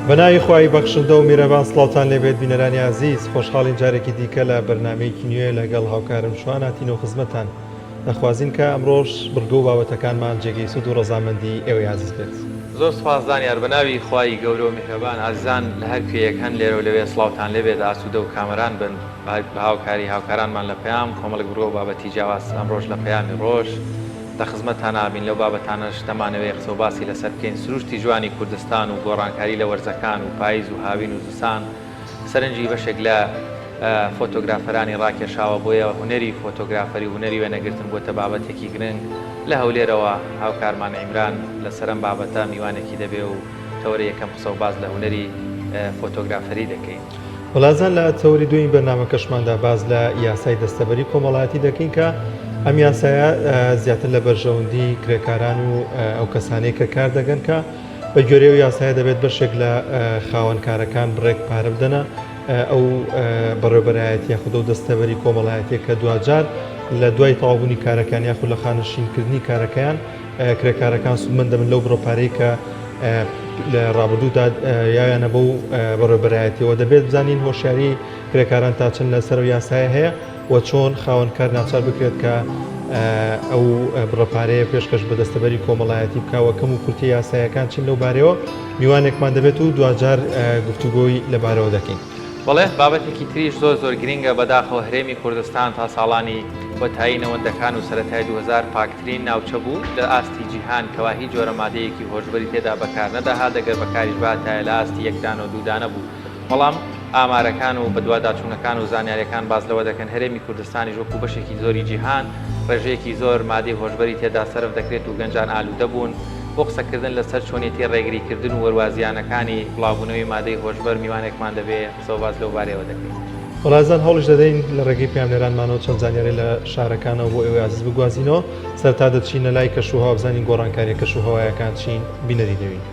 بەناوی خوای بەخشندە و میرەبان سڵاوتان لێبێت بینەرانی ئازیز خۆشحاڵین جارێکی دیکە لە بەرنمەیەکی نوێ لەگەڵ هاوکارم شوان هاتینەوە خزمەتان دەخوازین کە ئەمڕۆش بڕگە و بابەتەکانمان جێگەی سود و ڕەزامەندی ئێوەی ئازیز بێت. زۆر سوپاس زانیار بەناوی خوای گەورە و میهرەبان ئازیزان لە هەر کوێیەک هەن لێرە و لەوێ سڵاوتان لێبێت ئاسودە و کامەران بن بە هاوکاری هاوکارانمان لە پەیام کۆمەڵێک بڕگە و بابەتی جیاواز ئەمڕۆش لە پەیامی ڕۆژ لە خزمەتتان ئابین لەو بابەتانەش دەمانەوێ قسە و باسی لەسەر بکەین سروشتی جوانی کوردستان و گۆڕانکاری لە وەرزەکان و پایز و هاوین و زستان سەرنجی بەشێک لە فۆتۆگرافەرانی ڕاکێشاوە، بۆیە هونەری فۆتۆگرافەری و هونەری وێنەگرتن بووەتە بابەتێکی گرنگ. لە هەولێرەوە هاوکارمان عیمران لەسەر ئەم بابەتە میوانێکی دەبێ و تەوەرەی یەکەم قسە و باس لە هونەری فۆتۆگرافەری دەکەین. وەڵازان لە تەوەری دووەمی بەرنامەکەشماندا باس لە یاسای دەستەبەری کۆمەڵایەتی دەکەین کە ئەم یاسایە زیاتر لە بەرژەوەندی کرێکاران و ئەو کەسانەی کە کار دەگەن کە بە گوێرەی ئەو یاسایە دەبێت بەشێک لە خاوەن کارەکان بڕێک پارە بدەنە ئەو بەڕێوبەرایەتی یاخود ئەو دەستەبەری کۆمەڵایەتیە کە دواجار لە دوای تەواوبوونی کارەکان یاخود لە خانەنشینکردنی کارەکەیان کرێکارەکان سوودمەند دەبن لەو بڕە پارەی کە لە ڕابردوودا یاویانە بەو بەڕێوبەرایەتیەوە دەبێت بزانین هۆشیاری کرێکاران تا چەند لەسەر ئەو یاسایە هەیە و چۆن خاوەن کار ناچار بکرێت کە ئەو بڕە پارەیە پێشکەش بە دەستەبەری کۆمەڵایەتی بکا و کەم و کورتی یاسایەکان چین لەو بارەیەوە میوانێکمان دەبێت و دواجار گفتوگۆی لەبارەوە دەکەین. بەڵێ بابەتێکی تریش زۆر زۆر گرینگە بەداخەوە هەرێمی کوردستان تا ساڵانی کۆتایی نەوەندەکان و سەرەتای 2000 پاکترین ناوچە بوو لە ئاستی جیهان کەوا هیچ جۆرە مادەیەکی هۆشبەری تێدا بەکار نەدەهات ئەگەر بەکاریش بهاتایە لە ئاستی یەک دانە و دوو دانە بوو بەڵام ئامارەکان و بەدواداچوونەکان و زانیاریەکان باس لەوە دەکەن هەرێمی کوردستانیش وەکو بەشێکی زۆری جیهان ڕێژەیەکی زۆر مادەی هۆشبەری تێدا سەرف دەکرێت و گەنجان ئالوودە بوون. بۆ قسەکردن لەسەر چۆنیەتی ڕێگریکردن و وەروازیانەکانی بڵاوبوونەوەی مادەی هۆشبەر میوانێکمان دەبێ قسە و باس لەو بارەیەوە دەکەین. وەڵا ئازیزان هەوڵیش دەدەین لە ڕێگەی پەیامنێرانمانەوە چەند زانیاری لە شارەکانەوە بۆ ئێوەی ئازیز بگوازینەوە. سەرەتا دەچینە لای کەشوهەوا بزانین گۆڕانکاریە کەشوهەوایەکان چین، بینەری دەبین.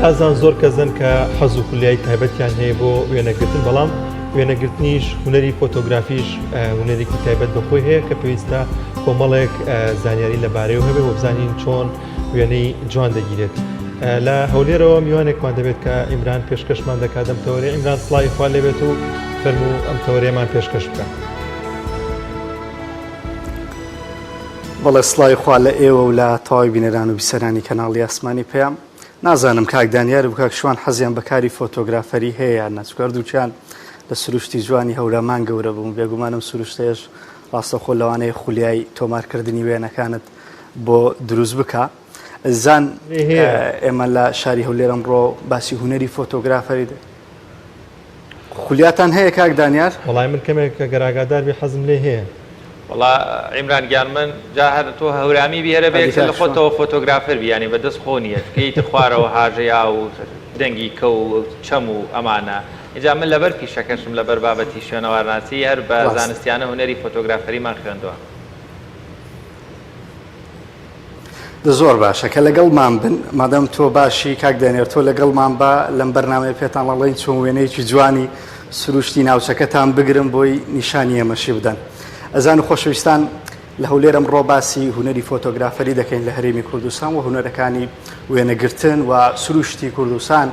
ئازان زۆر کەسن کە حەز و خولیای تایبەتیان هەیە بۆ وێنەگرتن بەڵام وێنەگرتنیش هونەری فۆتۆگرافیش هونەرێکی تایبەت بە خۆی هەیە کە پێویستە کۆمەڵێک زانیاری لەبارەیەوە هەبێ و بزانین چۆن وێنەی جوان دەگیرێت. لە هەولێرەوە میوانێکمان دەبێت کە ئیمران پێشکەشمان دەکات ئەم تەوەرەی ئیمران سڵاوی خوا لێبێت و فەرموو ئەم تەوەرەیەمان پێشکەش بکە. بەڵێ سڵاوی خوا لە ئێوە و لە تەواوی بینەران و بیسەرانی کەناڵی ئاسمانی پەیام. نازانم کاک دانیار و کاک شوان حەزیان بە کاری فۆتۆگرافەری هەیە یان نا چونکە هەردووکیان لە سروشتی جوانی هەورامان گەورە بوون بێگومان ئەم سروشتەیەش ڕاستەوخۆ لەوانەیە خولیای تۆمارکردنی وێنەکانت بۆ دروست بکا زان ئێمە لە شاری هەولێر ئەمڕۆ باسی هونەری فۆتۆگرافەری خولیاتان هەیە کاک دانیار؟ وەڵای من کەمێک گەر ئاگادار بی حەزم لێ هەیە. وەڵا عیمران گیان من جا هەر تۆ هەورامی بی هەرە ئەدی بێ لە کاک شوان. خۆتەوە فۆتۆگرافەر بی یانی بە دەست خۆ نییە چونکە یەیتە خوارەوە هاژەی ئاو و دەنگی کەو و چەم و ئەمانە ئینجا من لەبەر پیشەکەشم لەبەر بابەتی شوێنەوارناسی هەر بە ڕاستە. زانستیانە هونەری فۆتۆگرافەریمان خوێندوە. دە زۆر باشە کە لەگەڵمان بن مادام تۆ باشی کاک دانیار تۆ لەگەڵمان بە لەم بەرنامەیە پێتان ئەڵێین چۆن وێنەیەکی جوانی سروشتی ناوچەکەتان بگرن بۆی نیشانی ئێمەشی بدەن ئەزان و خۆشەویستان لە هەولێر ئەمڕۆ باسی هونەری فۆتۆگرافەری دەکەین لە هەرێمی کوردستان و هونەرەکانی وێنەگرتن و سروشتی کوردستان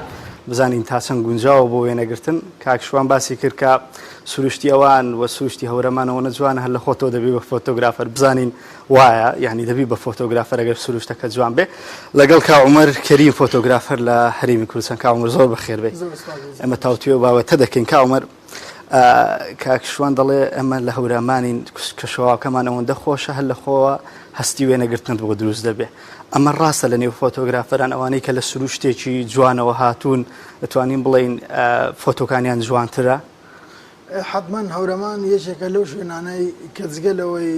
بزانین تا چەند گونجاوە بۆ وێنەگرتن کاک شوان باسی کرد کە سروشتی ئەوان و سروشتی هەورەمان ئەوەنە جوانە هەر لە خۆتەوە دەبی بە فۆتۆگرافەر بزانین وایە یانی دەبی بە فۆتۆگرافەر ئەگەر سروشتەکە جوان بێ لەگەڵ کا عومەر کەریم فۆتۆگرافەر لە هەرێمی کوردستان کا عومەر زۆر بەخێر بێی ئێمە تاوتوێ و بابەتە دەکەین کا عومەر کاک شوان دەڵێ ئەمە لە هەورامانین کەشەواکەمان ئەوەندە خۆشە هەر لە خۆوە هەستی وێنەگرتنت بۆ دروست دەبێ ئەمە ڕاستە لە نێو فۆتۆگرافەران ئەوانەی کە لە سروشتێکی جوانەوە هاتوون دەتوانین بڵین فۆتۆکانیان جوانترە حەتمەن هەورەمان یەکێکە لەو شوێنانەی کە جگە لەوەی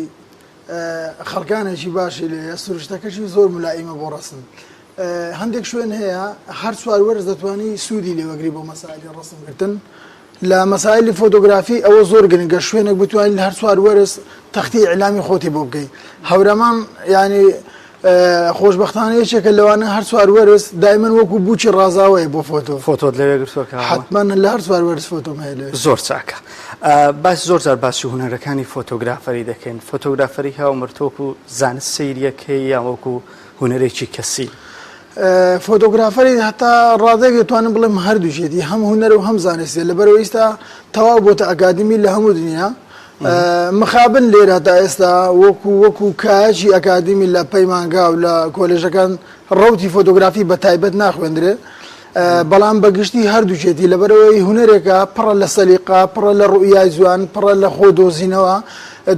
خەڵکانێکی باشی لێیە سروشتەکەشی زۆر ملائیمە بۆ ڕەسم. هەندێک شوێن هەیە هەر چوار وەرز دەتوانی سوودی لێوەگری بۆ مەسائلی ڕەسمگرتن. لە مەسائلی فۆتۆگرافی ئەوە زۆر گرنگە شوێنێک بتوانیت لە هەر چوار وەرز تەختی ئیعلامی خۆتی بۆ بکەی. هەورەمان یانی خۆشبەختانە یەکێکە لەوانە هەر چوار وەرز دایمەن وەکو بووکی ڕازاوەیە بۆ فۆتۆ. فۆتۆت لەوێ گرتووە کاوە؟ حەتمەن لە هەر چوار وەرز فۆتۆم هەیە لەوێ. زۆر چاکە. باس زۆر جار باسی هونەرەکانی فۆتۆگرافەری دەکەین. فۆتۆگرافەری هاومر تۆ وەکو زانست سەیری ئەکەی یان وەکو هونەرێکی کەسی؟ فۆتۆگرافەری هەتا ڕادەیەک دەتوانم بڵێم هەردووکیەتی هەم هونەرە و هەم زانستیە لەبەرئەوەی ئیستا تەواو بۆتە ئەکادیمی لە هەموو دنیا. مخابن لێرە تا ئێستا وەکو وەکو کایەکی ئەکادیمی لە پەیمانگا و لە کۆلێژەکان ڕەوتی فۆتۆگرافی بە تایبەت ناخوێندرێ بەڵام بە گشتی هەردووکێتی لەبەرەوەی هونەرێکە پڕە لە سەلیقە پڕە لە ڕوئیای جوان پڕە لە خۆ دۆزینەوە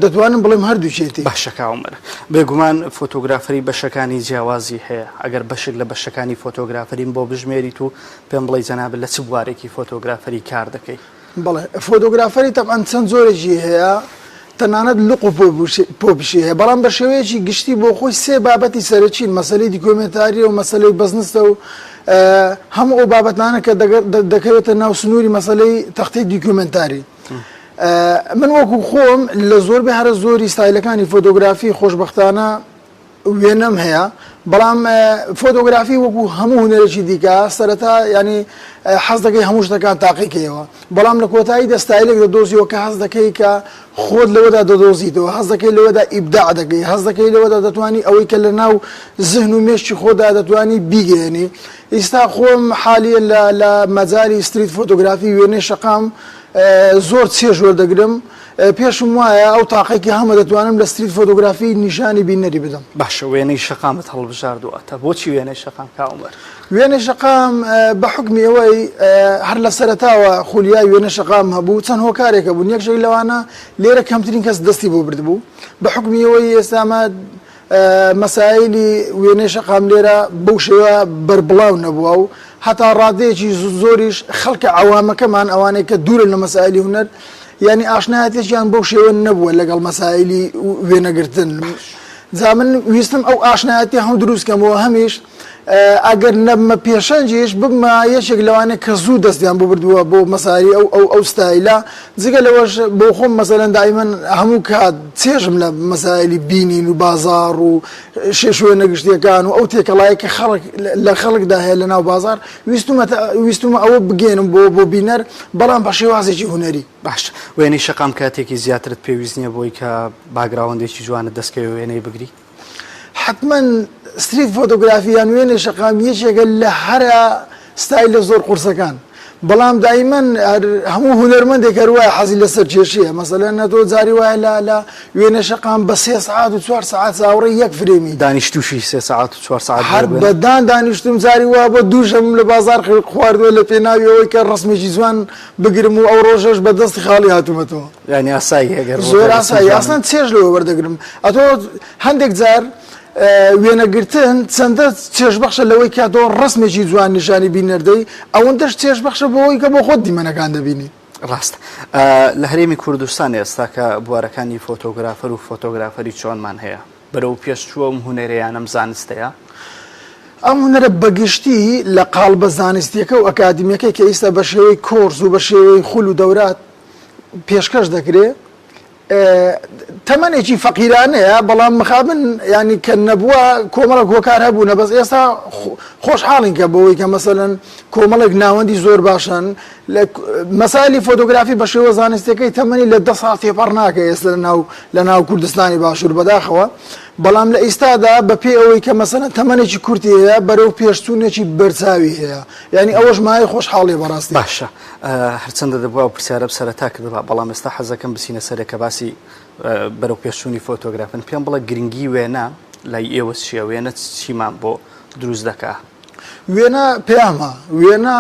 دەتوانم بڵێم هەردووکێتی. باشە کاک عومەر بێگومان فۆتۆگرافەری بەشەکانی جیاوازی هەیە ئەگەر بەشێک لە بەشەکانی فۆتۆگرافەریم بۆ بژمێریت و پێم بڵێی جەنابت لە چ بوارێکی فۆتۆگرافەری کار دەکەی؟ بەڵێ فۆتۆگرافەری تەبعەن چەند جۆرێکی هەیە تەنانەت لق و پۆپیشی هەیە بەڵام بە شێوەیەکی گشتی بۆ خۆی سێ بابەتی سەرەکین مەسەلەی دیکۆمێنتاریە و مەسەلەی بەزنسە و هەموو ئەو بابەتانە کە دەکەوێتە ناو سنووری مەسەلەی تەختەی دیکۆمێنتاری من وەکو خۆم لە زۆربەی هەرە زۆری ستایلەکانی فۆتۆگرافی خۆشبەختانە وێنەم هەیە بەڵام فۆتۆگرافی وەکو هەموو هونەرێکی دیکە سەرەتا یانی حەز دەکەی هەموو شتەکان تاقیکەیەوە بەڵام لە کۆتایی دە ستایلێک دەدۆزیەوە کە حەز دەکەی کە خۆت لەوەدا دەدۆزیتەوە حەز دەکەی لەوەدا ئیبداع دەکەی حەز دەکەی لەوەدا دەتوانی ئەوەی کە لە ناو زهن و مێشکی خۆدا دەتوانی بیگەیەنی ئیستا خۆم حالیە لە لە مەجالی street فۆتۆگرافی وێنەی شەقام زۆر چێژ وەردەگرم پێشم وایە ئەو تاقەی کە هەمە دەتوانم لە street فۆتۆگرافی نیشانی بینەری بدەم. باشە وێنەی شەقامت هەڵبژاردووە تا بۆچی وێنەی شەقام کاک عومەر؟ وێنەی شەقام بە حوکمی ئەوەی هەر لە سەرەتاوە خولیای وێنەی شەقام هەبوو چەند هۆکارێک هەبوون یەک شێک لەوانە لێرە کەمترین کەس دەستی بۆ بردبوو بە حوکمی ئەوەی ئێستا ئەمە مەسایلی وێنەی شەقام لێرە بەو شێوە بەربڵاو نەبووە و هەتا ڕادەیەکی زۆریش خەڵکە عەوامەکەمان ئەوانەی کە دوورن لە مەسایلی هونەر یانی ئاشنایەتێکیان بەو شێوە نەبووە لەگەڵ مەسایلی وێنەگرتن جا من ویستم ئەو ئاشنایەتی هەم دروست کەمەوە هەمیش ئەگەر نەبمە پێشەنگیش ببمە یەکێک لەوانەیە کە زوو دەستیان بۆ بردووە بۆ مەساری ئەو ئەو ئەو ستایلە جگە لەوەش بۆ خۆم مەسەلەن دایمەن هەموو کات چێژم لە مەسایلی بینین و بازاڕ و شوێنە گشتیەکان و ئەو تێکەڵایە کە خەڵک لە خەڵکدا هەیە لە ناو بازاڕ ویستومە ویستومە ئەوە بگەێنم بۆ بۆ بینەر بەڵام بە شێوازێکی هونەری. باش وێنەی شەقام کاتێکی زیاترت پێویست نییە بۆی کە background ێکی جوانت دەستکەوێ وێنەی بگری؟ حەتمەن street فۆتۆگرافی یان وێنەی شەقام یەکێکە لە هەرە ستایلە زۆر قورسەکان بەڵام دایمەن هەموو هونەرمەندێک هەر وایە حەزی لە سەرکێشیە مەسەلەن تۆ جاری وایە لە لە وێنە شەقام بە سێ سەعات و چوار سەعات چاوەڕێی یەک frame ی دانیشتووشی سێ سەعات و چوار سەعات هەر بە دان دانیشتوم جاری وا بۆ دوو ژەمم لە بازاڕ خواردووە لە پێناوی ئەوەی کە ڕەسمێکی جوان بگرم و ئەو ڕۆژەش بە دەستی خاڵی هاتوومەتەوە. یانی ئاساییە ئەگەر زۆر ئاساییە ئەسڵەن چێژ لەوە وەردەگرم ئەتۆ هەندێک جار وێنەگرتن چەندە چێژبەخشە لەوەی کە تۆ ڕەسمێکی جوان نیشانی بینەر دەی ئەوەندەش چێژبەخشە بۆ ئەوەی کە بۆ خۆت دیمەنەکان دەبینی. ڕاستە. لە هەرێمی کوردستان ئێستا کە بوارەکانی فۆتۆگرافەر و فۆتۆگرافەری چۆنمان هەیە؟ بەرەو پێش چووە ئەم هونەرە یان ئەم زانستەیە؟ ئەم هونەرە بە گشتی لە قاڵبە زانستییەکە و ئەکادیمییەکەی کە ئیستا بە شێوەی کۆرس و بە شێوەی خول و دەورات پێشکەش دەکرێ، تەمەنێکی فەقیرانەیە، بەڵام مخابن یانی کە نەبووە کۆمەڵێک هۆکار هەبوونە، بەس ئێستا خۆشحاڵین کە بەوەی کە مەسەلەن کۆمەڵێک ناوەندی زۆر باشن لە مەسایلی فۆتۆگرافی بە شێوە زانستیەکەی تەمەنی لە دە ساڵ تێپەڕ ناکە ئێستا لە ناو لە ناو کوردستانی باشوور بەداخەوە بەڵام لە ئیستادا بە پێی ئەوەی کە مەسەلەن تەمەنێکی کورتی هەیە بەرەو پێشچوونێکی بەرچاوی هەیە یانی ئەوەش مایەی خۆشحاڵیە بەڕاستی. باشە هەرچەندە دەبوو ئەو پرسیارەم سەرەتا کردبا بەڵام ئێستا حەزەکەم بچینە سەرێ کە باسی بەرەو پێشچوونی فۆتۆگرافن پێم بڵێ گرنگی وێنە لای ئێوە چییە وێنە چیمان بۆ دروست دەکا؟ وێنە پەیامە، وێنە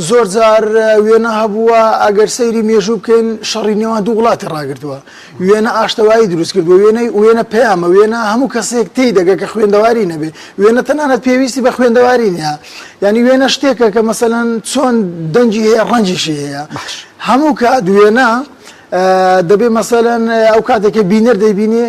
زۆر جار وێنە هەبووە ئەگەر سەیری مێژوو بکەین شەڕی نێوان دوو وڵاتی ڕاگرتووە وێنە ئاشتەوایی دروست کردووە وێنەی وێنە پەیامە وێنە هەموو کەسێک تێی دەگە کە خوێندەواری نەبێ وێنە تەنانەت پێویستی بە خوێندەواری نییە یعنی وێنە شتێکە کە مەسەلەن چۆن دەنگی هەیە ڕەنگیشی هەیە هەموو کات وێنە دەبێ مەسەلەن ئەو کاتێک کە بینەر دەیبینێ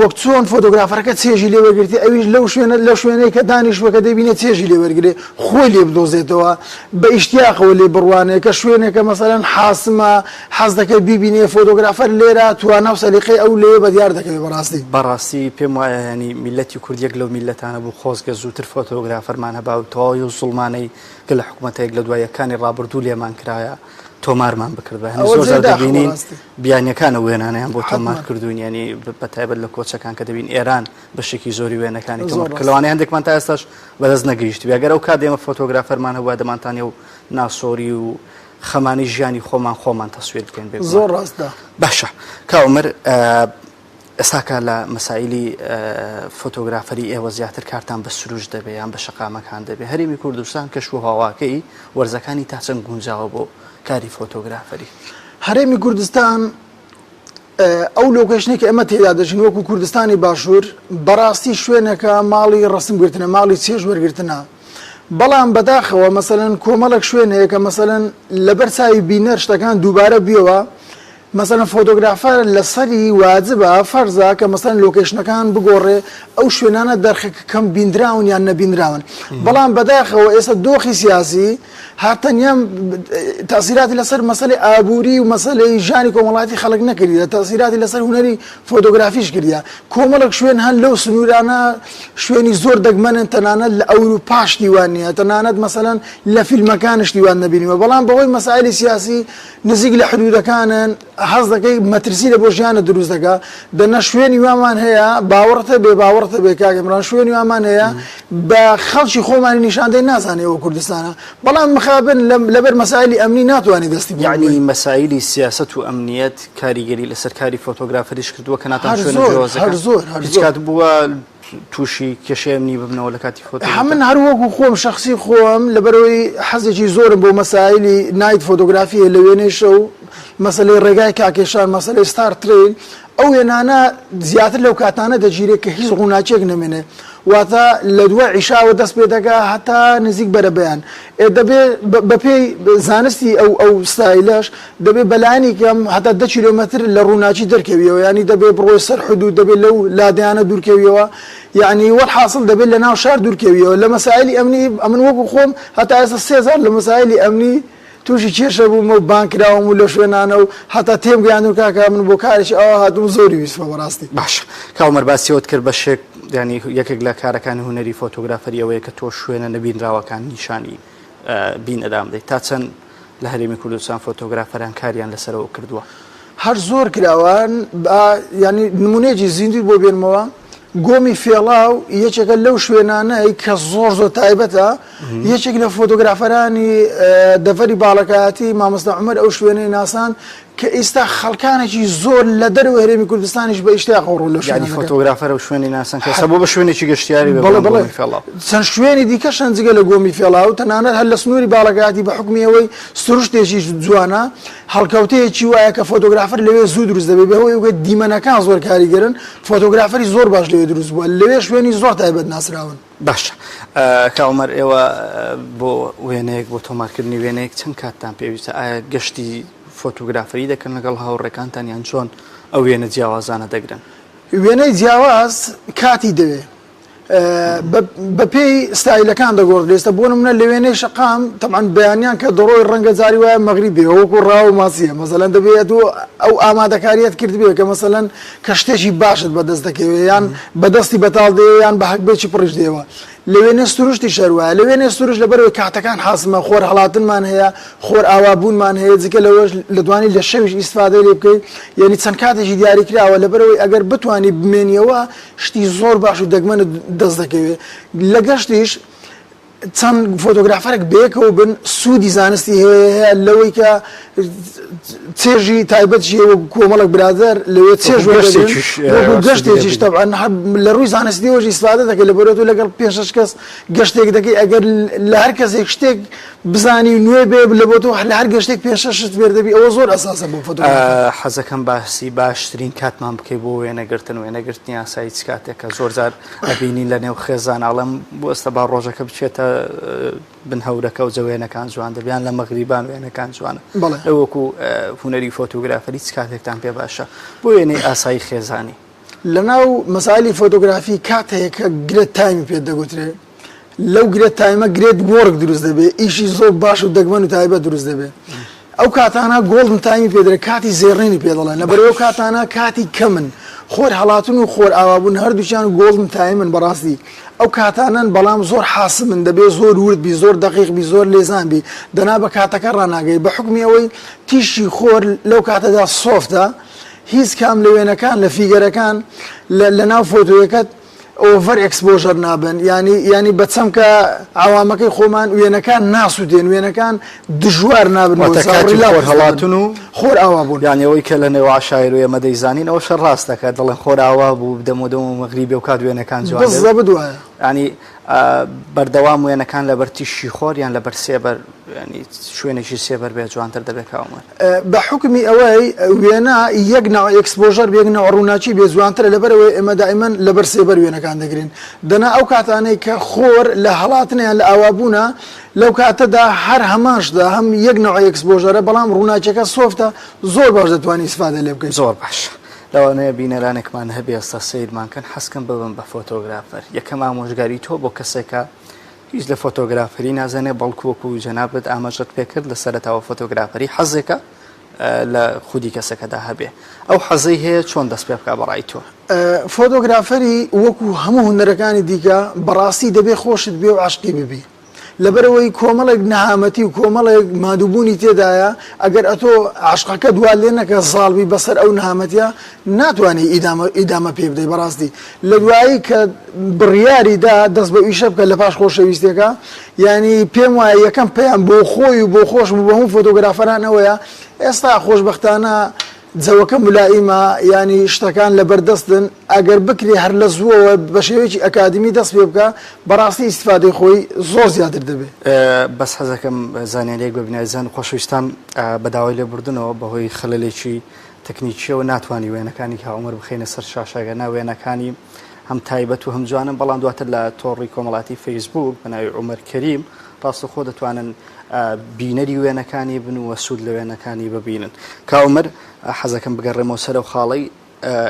وەک چۆن فۆتۆگرافەرەکە چێژی لێ وەرگرتی ئەویش لەو شوێنە لەو شوێنەی کە دانیشتووە کە دەیبینێ چێژی لێ وەرگرێ خۆی لێ بدۆزێتەوە بە ئیشتیاقەوە لێ بڕوانێ کە شوێنێکە مەسەلەن حاسمە حەز دەکەی بیبینێ فۆتۆگرافەر لێرە توانا و سەلیقەی ئەو لێ بەدیار دەکەوێ بەڕاستی. بەڕاستی پێم وایە یانی میللەتی کورد یەک لەو میللەتانە بوو خۆزگە زووتر فۆتۆگرافەرمان هەبا و تەواوی ئەو زوڵمانەی کە لە حکومەتە یەک لە دوای یەکانی ڕابردوو لێمان کرایە تۆمارمان بکردبا یانی ئەوە زۆر جێی جار داخە دەبینین بەڕاستی. بیانیەکان ئەو وێنانەیان بۆ تۆمار حەتمەن. کردوون یانی بە تایبەت لە کۆچەکان کە دەبین ئێران بەشێکی زۆری وێنەکانی زۆر تۆمار کە ڕاستە. لەوانەیە هەندێکمان تا ئێستاش بەدەست نەگەیشتبێ ئەگەر ئەو کات ئێمە فۆتۆگرافەرمان هەبووایە دەمانتانی ئەو ناسۆری و خەمانەی ژیانی خۆمان خۆمان تەسویر بکەین بێگومان. زۆر ڕاستە. باشە کاک عومەر ئێستاکە لە مەسایلی فۆتۆگرافەری ئێوە زیاتر کارتان بە سروشت دەبێ یان بە شەقامەکان دەبێ هەرێمی کوردستان کەش و هەواکەی وەرزەکانی تا چەند گونجاوە بۆ کاری فۆتۆگرافەری؟ هەرێمی کوردستان ئەو لۆکەیشنەی کە ئێمە تێیدا دەژین وەکو کوردستانی باشوور بەڕاستی شوێنێکە ماڵی ڕەسم گرتنە ماڵی چێژ وەرگرتنە بەڵام بەداخەوە مەسەلەن کۆمەڵێک شوێن هەیە کە مەسەلەن لەبەر چاوی بینەر شتەکان دووبارە بوویەوە مەسەلەن فۆتۆگرافەر لەسەری واجبە فەرزە کە مەسەلەن لۆکەیشنەکان بگۆڕێ ئەو شوێنانە دەرخە کە کەم بینراون یان نەبینراون بەڵام بەداخەوە ئێستا دۆخی سیاسی هەر تەنیا تاسیراتی لەسەر مەسەلەی ئابووری و مەسەلەی ژیانی کۆمەڵایەتی خەڵک نەکردیە تاسیراتی لەسەر هونەری فۆتۆگرافیش کردیە کۆمەڵێک شوێن هەن لەو سنوورانە شوێنی زۆر دەگمەنن تەنانەت لە ئەوروپا شتی وان نییە تەنانەت مەسەلەن لە فیلمەکان شتی وان نەبینیوە بەڵام بەهۆی مەسایلی سیاسی نزیک لە حدودەکانن هەست دەکەی مەترسی لە بۆ ژیانت دروست دەکا دەنا شوێنی وامان هەیە باوەڕت هەبێ باوەڕت هەبێ کاک عیمران شوێنی وامان هەیە بە خەڵکی خۆمانی نیشان دەین نازانێ ئەوە کوردستانە بەڵام مخابن لەبەر مەسایلی ئەمنی ناتوانانی دەستی بۆ یعنی ببەی. مەسایلی سیاسەت و ئەمنیەت کاریگەری لەسەر کاری فۆتۆگرافەریش کردووە کە ناتان هەر شوێنە زۆر هەر جیاوازەکان زۆر هەر هیچ زۆر کات بووە تووشی کێشەی ئەمنی ببنەوە لە کاتی فۆتۆ من هەر وەکو خۆم شەخسی خۆم لەبەرەوەی حەزێکی زۆرم بۆ مەسایلی night photography لە وێنەی شەو مەسەلەی ڕێگای کاکێشان مەسەلەی star trail ئەو وێنانە زیاتر لەو کاتانە دەگیرێت کە هیچ ڕووناکیەک نەمێنێ واتە لە دوای عیشاوە دەست پێ دەکا هەتا نزیک بەرەبەیان دەبێ بەپێی زانستی ئەو ئەو ستایلەش دەبێ بەلایەنی کەم هەتا دە کیلۆمەتر لە ڕووناکی دەرکەویەوە یانی دەبێ بڕۆی سەر حدود دەبێ لەو لادێیانە دوورکەویەوە یانی وەلحاسڵ دەبێ لە ناو شار دوورکەویەوە لە مەسایلی ئەمنی ئەمن وەکو خۆم هەتا ئێستا سێ جار لە مەسایلی ئەمنی تووشی کێشە بوومە و بانگ کراوم و لە شوێنانە و هەتا تێم گەیاندوون کاکە من بۆ کارێکی ئاوا هاتووم زۆری ویستمە بەڕاستی. باشە کاک عومەر باسی ئەوەت کرد بەشێک یانی یەکێک لە کارەکانی هونەری فۆتۆگرافەری ئەوەیە کە تۆ شوێنە نەبینراوەکان نیشانی بینەران بدەیت تا چەند لە هەرێمی کوردستان فۆتۆگرافەران کاریان لەسەرەوە کردووە؟ هەر زۆر کراوە یانی نمونەیەکی زیندووت بۆ بێنمەوە گۆمی فێڵاو یەکێکە لەو شوێنانەی کە زۆر زۆر تایبەتە یەکێک لە فۆتۆگرافەرانی دەڤەری باڵەکایەتی مامۆستا عومەر ئەو شوێنەی ناساند کە ئیستا خەڵکانێکی زۆر لە دەرەوەی هەرێمی کوردستانیش بە ئیشتیاقەوە ڕوو لەو یانی شوێنە دەکەن. فۆتۆگرافەر ئەو شوێنەی ناساند کە ئێستا بووە بە شوێنێکی گەشتیاری بێ بەڵێ بەڵام بەڵێ گۆمی فێڵاو. چەند شوێنی دیکەش هەن جگە لە گۆمی فێڵاو تەنانەت هەر لە سنووری باڵەکایەتی بە حوکمی ئەوەی سروشتێکی جوانە هەڵکەوتەیەکی وایە کە فۆتۆگرافەر لەوێ زوو دروست دەبێت بەهۆی ئەوەی دیمەنەکان زۆر کاریگەرن فۆتۆگرافەری زۆر باش لەوێ دروست بووە لەوێ شوێنی زۆر تایبەت ناسراون. باشە کاک عومەر ئێوە بۆ وێنەیەک بۆ تۆمارکردنی وێنەیەک چەند کاتتان پێویستە ئایا گەشتی. فۆتۆگرافەری دەکەن لەگەڵ هاوڕێکانتان یان چۆن ئەو وێنە جیاوازانە دەگرن؟ وێنەی جیاواز کاتی دەوێ بەپێی ستایلەکان دەگۆڕدرێ ئێستا بۆ نمونە لە وێنەی شەقام تەبعەن بەیانیان کە دەڕۆی ڕەنگە جاری وایە مەغریب بێ وەکو ڕاو و ماسیە مەسەلەن دەبێ ئەتۆ ئەو ئامادەکاریەت کردبێ کە مەسەلەن کە شتێکی باشت بەدەست دەکەوێ یان بەدەستی بەتاڵ دێ یان بە هەگبێکی پڕیش دێوە لە وێنەی سروشتیش هەر وایە لە وێنەی سروشت لەبەرئەوەی کاتەکان حاسمە خۆر هەڵاتنمان هەیە خۆر ئاوا بوونمان هەیە جگە لەوەش لەدوانی لە شەویش ئیسفادەی لێ بکەیت یعنی چەند کاتێکی دیاری کراوە لەبەرئەوەی ئەگەر بتوانی بمێنیەوە شتی زۆر باش و دەگمەنت دەست دەکەوێت لە گەشتیش چەند فۆتۆگرافەرێک بەیەکەوە بن سوودی زانستی هەیە لەوەی کە چێژی تایبەتیش هەیە وەکو کۆمەڵێک برادەر لەوێ چێژ وەردەگرن وەکو گەشتێکیش تەبعەن لە ڕووی زانستیەوەش ئیسفادە دەکەی لەبەرئەوەی تۆ لەگەڵ پێنج شەش کەس گەشتێک دەکەی ئەگەر لە هەر کەسێک شتێک بزانی و نوێ بێ لە بۆ تۆ لە هەر گەشتێک پێنج شەش شت فێر دەبی ئەوە زۆر ئەساسە بۆ فۆتۆگرافەر. حەزەکەم باسی باشترین کاتمان بکەی بۆ وێنەگرتن، وێنەگرتنی ئاسایی چ کاتێکە؟ زۆر جار ئەبینین لە نێو خێزان ئەڵێم بوەستە با ڕۆژەکە بچێتە بن هەورەکە و جە وێنەکان جوان دەبێ یان لە مەغریبان وێنەکان جوانە. بەڵێ. لە وەکو هونەری فۆتۆگرافەری چ کاتێکتان پێ باشە بۆ وێنەی ئاسایی خێزانی؟ لەناو مەسایلی فۆتۆگرافی کات هەیە کە great time ی پێ دەگوترێ لەو great time ە great work دروست دەبێ ئیشی زۆر باش و دەگمەن و تایبەت دروست دەبێ ئەو کاتانە golden time ی پێ دەرێ کاتی زێڕینی پێ دەڵێن لەبەر ئەو کاتانە کاتی کەمن خۆر هەڵاتن و خۆر ئاوابوون هەردووکیان golden time ن بەڕاستی ئەو کاتانەن بەڵام زۆر حاسمن دەبێ زۆر ورد بی زۆر دەقیق بی زۆر لێزان بی دەنا بە کاتەکە ڕاناگەی بە حوکمی ئەوەی تیشکی خۆر لەو کاتەدا soft ە هیچ کام لە وێنەکان لە figure ەکان لە ناو فۆتۆیەکەت over exposure نابن یانی یانی بە چەمکە عەوامەکەی خۆمان وێنەکان ناسووتێن وێنەکان دژوار نابن واتە کاتی خۆر هەڵاتن و خۆر ئاوا بوون یانی ئەوەی کە لە نێو عەشایر و ئێمە دەیزانین ئەوەشە ڕاست دەکات دەڵێن خۆر ئاوا بوو دەم و دەم و مەغریبێ و کات وێنەکان جوان دێت. بزەبت وایە. یانی بەردەوام وێنەکان لەبەر تیشکی خۆر یان لەبەر سێبەر یانی شوێنێکی سێبەر بێ جوانتر دەبێت کاک عومەر؟ بە حوکمی ئەوەی وێنە یەک نەوع exposure بێ یەک نەوع ڕووناکی بێ جوانترە لەبەرئەوەی ئێمە دائیمەن لەبەر سێبەر وێنەکان دەگرین دەنا ئەو کاتانەی کە خۆر لە هەڵاتنە یان لە ئاوابوونە لەو کاتەدا هەر هەمان شتە هەم یەک نەوع exposure ە بەڵام ڕووناکیەکە soft ە زۆر باش دەتوانی ئیسفادە لێ بکەیت. زۆر باشە لەوانەیە بینەرانێکمان هەبێ ئێستا سەیرمان کەن حەزکەن ببن بە فۆتۆگرافەر یەکەم ئامۆژگاری تۆ بۆ کەسێکە هیچ لە فۆتۆگرافەری نازانێ بەڵکو وەکو جەنابت ئاماژەت پێکرد لە سەرەتاوە فۆتۆگرافەری حەزێکە لە خودی کەسەکەدا هەبێ ئەو حەزەی هەیە چۆن دەست پێ بکا بەڕای تۆ؟ فۆتۆگرافەری وەکو هەموو هونەرەکانی دیکە بەڕاستی دەبێ خۆشت بێ و عەشقی ببی لەبەرئەوەی کۆمەڵێک نەهامەتی و کۆمەڵێک ماندووبوونی تێدایە ئەگەر ئەتۆ عەشقەکەت وا لێ نەکا زاڵ بی بەسەر ئەو نەهامەتیە ناتوانی ئیدامە ئیدامە پێ بدەی بەڕاستی لە دوایی کە بڕیاری دا دەست بەو ئیشە بکە لە پاش خۆشەویستیەکە یانی پێم وایە یەکەم پەیام بۆ خۆی و بۆ خۆشم و بۆ هەموو فۆتۆگرافەران ئەوەیە ئێستا خۆشبەختانە جەوەکە مولائیمە یانی شتەکان لەبەر دەستن ئەگەر بکرێ هەر لە زووەوە بە شێوەیەکی ئەکادیمی دەست پێ بکا بەڕاستی ئیستفادەی خۆی زۆر زیاتر دەبێ. بەس حەزەکەم زانیاریەک بە بینەران و خۆشەویستان بە داوای لێبوردنەوە بەهۆی خەلەلێکی تەکنیکیەوە ناتوانی وێنەکانی کاک عومەر بخەینە سەر شاشە گەرنا وێنەکانی هەم تایبەت و هەم جوانن بەڵام دواتر لە تۆڕی کۆمەڵاتی فەیسبوک بە ناوی عومەر کەریم ڕاستەخۆ دەتوانن بینەری وێنەکانی بن و سوود لە وێنەکانی ببینن کاک عومەر حەزەکەم بگەڕێمەوە سەر ئەو خاڵەی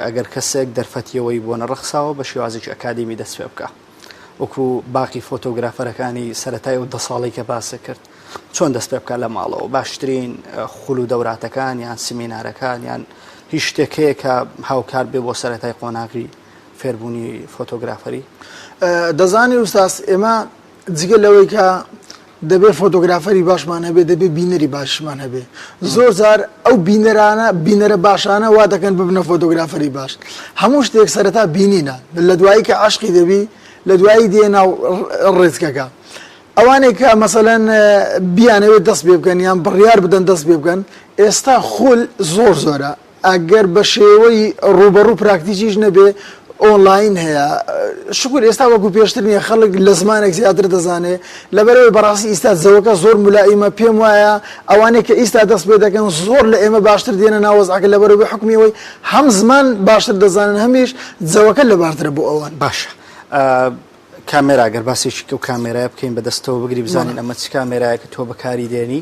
ئەگەر کەسێک دەرفەتیەوەی بۆ نەڕەخساوە بە شێوازێکی ئەکادیمی دەست پێ بکە وەکو باقی فۆتۆگرافەرەکانی سەرەتای ئەو دە ساڵەی کە باست کرد چۆن دەست پێ بکات لە ماڵەوە باشترین خول و دەوراتەکان یان سمینارەکان یان هیچ شتێک هەیە کە هاوکار بێ بۆ سەرەتای قۆناغی فێربوونی فۆتۆگرافەری؟ دەزانی ئوستاز ئێمە جگە لەوەی کە دەبێ فۆتۆگرافەری باشمان هەبێ دەبێ بینەری باشمان هەبێ زۆر جار ئەو بینەرانە بینەرە باشانە وا دەکەن ببنە فۆتۆگرافەری باش هەموو شتێک سەرەتا بینینە لە دوایی کە عەشقی دەبی لە دوایی دێ ناو ڕێچکەکە ئەوانەی کە مەسەلەن بیانەوێت دەست پێ بکەن یان بڕیار بدەن دەست پێ بکەن ئێستا خول زۆر زۆرە ئەگەر بە شێوەی ڕووبەڕوو پراکتیکیش نەبێ ئۆنلاین هەیە شکر ئێستا وەکو پێشتر نییە خەڵک لە زمانێک زیاتر دەزانێ لەبەرئەوەی بەڕاستی ئیستا جەوەکە زۆر مولائیمە پێم وایە ئەوانەی کە ئیستا دەست پێ دەکەن زۆر لە ئێمە باشتر دێنە ناو وەزعەکە لەبەرئەوەی بە حوکمی ئەوەی هەم زمان باشتر دەزانن هەمیش جەوەکە لەبارترە بۆ ئەوان. باشە کامێرا گەر باسێکی ئەو کامێرایە بکەین بە دەستەوە بگری بزانین ئەمە چ کامێرایەکە تۆ بەکاری دێنی.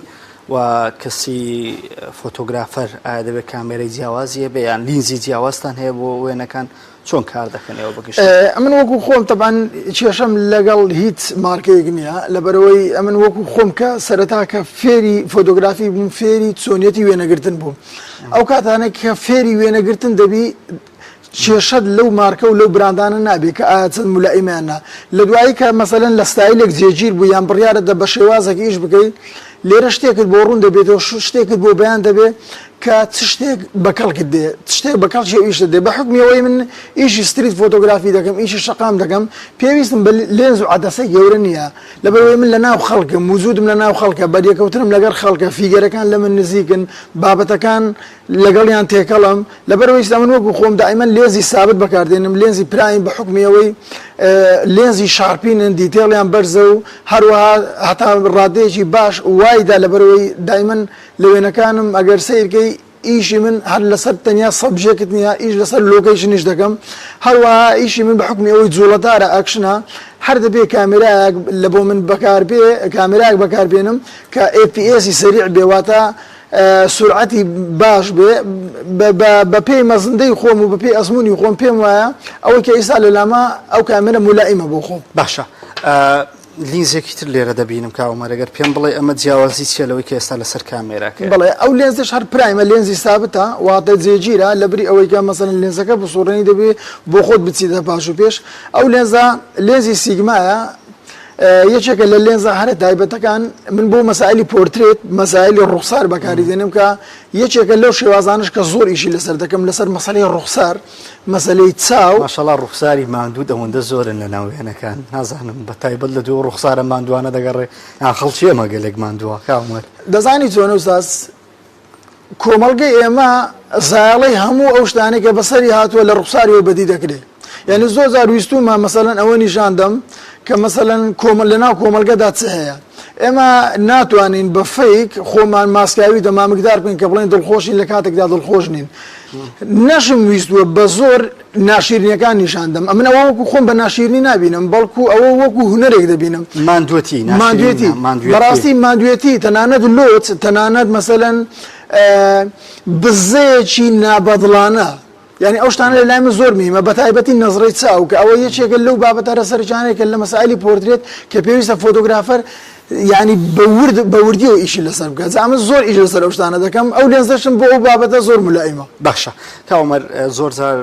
و کەسی فۆتۆگرافەر ئایا دەبێت کامێرەی جیاوازی هەبێ یان لینزی جیاوازتان هەیە بۆ وێنەکان چۆن کار دەکەن ئێوە بەگشتی؟ ئەمن وەکو خۆم تەبعەن کێشەم لەگەڵ هیچ مارکەیەک نییە لەبەرئەوەی ئەمن وەکو خۆم کە سەرەتا کە فێری فۆتۆگرافی بووم فێری چۆنیەتی وێنەگرتن بووم ئەو کاتانە کە فێری وێنەگرتن دەبی کێشەت لەو مارکە و لەو براندانە نابێ کە ئایا چەند مولائیمە یان نا لە دوایی کە مەسەلەن لە ستایلێک جێگیر بوو یان بڕیارت دا بە شێوازێک ئیش بکەی لێرە شتێکت بۆ ڕوون دەبێتەوە شتێکت بۆ بەیان دەبێ کە چ شتێک بە کەڵکت دێ چ شتێک بە کەڵکی ئەو ئیشە دێ بە حوکمی ئەوەی من ئیشی street photography دەکەم ئیشی شەقام دەکەم پێویستم بە لێنز و عەدەسەی گەورە نییە لەبەرئەوەی من لە ناو خەڵکم وجودم لە ناو خەڵکە بەریەکەوتنم لەگەڵ خەڵکە figure ەکان لە من نزیکن بابەتەکان لەگەڵیان تێکەڵم، لەبەرئەوەی ئیستا من وەکو خۆم دائیمەن لێنزی سابت بەکاردێنم، لێنزی prime بە حوکمی ئەوەی لێنزی sharp ینن detail یان بەرزە و هەروەها هەتا ڕادەیەکی باش wide ە لەبەرئەوەی دائیمەن لە وێنەکانم ئەگەر سەیرکەی ئیشی من هەر لەسەر تەنیا subject نییە ئیش لەسەر location یش دەکەم هەروەها ئیشی من بە حوکمی ئەوەی جوڵەدارە ئەکشنە هەر دەبێ کامێرایەک لە بۆ من بەکاربێ کامێرایەک بەکاربێنم کە FPS ی سەریع بێ واتە سورعەتی باش بێ بە پێی مەزندەی خۆم و بە پێی ئەزموونی خۆم پێم وایە ئەوەی کە ئیستا لە لامە ئەو کامێرە مولائیمە بۆ خۆم. باشە لینزێکی تر لێرە دەبینم کاک عومەر ئەگەر پێم بڵێ ئەمە جیاوازی چیە لەوەی کە ئێستا لەسەر کامێراکەیە؟ بەڵێ ئەو لێنزەش هەر prime ە لێنزی سابتە واتە جێگیرە لەبری ئەوەی کە مەسەلەن لێنزەکە بسوڕێنی دەبێ بۆ خۆت بچیتە پاش و پێش ئەو لێنزە لێنزی سیگمایە یەکێکە لە لێنزە هەرە تایبەتەکان، من بۆ مەسایلی پۆرترێت، مەسایلی ڕوخسار بەکاری دێنم کە یەکێکە لەو شێوازانەش کە زۆر ئیشی لەسەر دەکەم لەسەر مەسەلەی ڕوخسار، مەسەلەی چاو. ماشەڵا ڕوخساری ماندووت ئەوەندە زۆرن لە ناو وێنەکان نازانم بە تایبەت لە دوو ڕوخسارە ماندووانە دەگەڕێ یان خەڵکی ئێمە گەلێک ماندووە کاک عومەر. دەزانی چۆنە ئوستاز کۆمەڵگەی ئێمە زایەڵەی هەموو ئەو شتانەی کە بەسەری هاتووە لە ڕوخساریەوە بەدی دەکرێ یعنی زۆر جار ویستومە مەسەلەن ئەوە نیشان دەم کە مەسەلەن کۆمەل لەناو کۆمەڵگەدا چ هەیە ئێمە ناتوانین بە fake خۆمان ماسکاوی دەمامکدار بکەین کە بڵێن دڵخۆشین لە کاتێکدا دڵخۆش نین نەشم ویستووە بە زۆر ناشیرنیەکان نیشان دەم ئەمن ئەوە وەکو خۆم بە ناشیرنی نابینم بەڵکو ئەوە وەکو هونەرێک دەبینم ماندوێتی ماندوێتی بەڕاستی ماندوێتی تەنانەت لۆچ تەنانەت مەسەلەن بزەیەکی نابەدڵانە یعنی ئەو شتانە لە لای من زۆر مهمە بە تایبەتی نەزڕەی چاو کە ئەوە یەکێکە لەو بابەتە هەرە سەرەکیانەیە کە لە مەسائلی پۆرترێت کە پێویستە photographer یعنی بە ورد بە وردیەوە ئیشی لەسەر بکات جا من زۆر ئیش لەسەر ئەو شتانە دەکەم ئەو لێنزەشم بۆ ئەو بابەتە زۆر مولائیمە. باشە کاک عومەر زۆر جار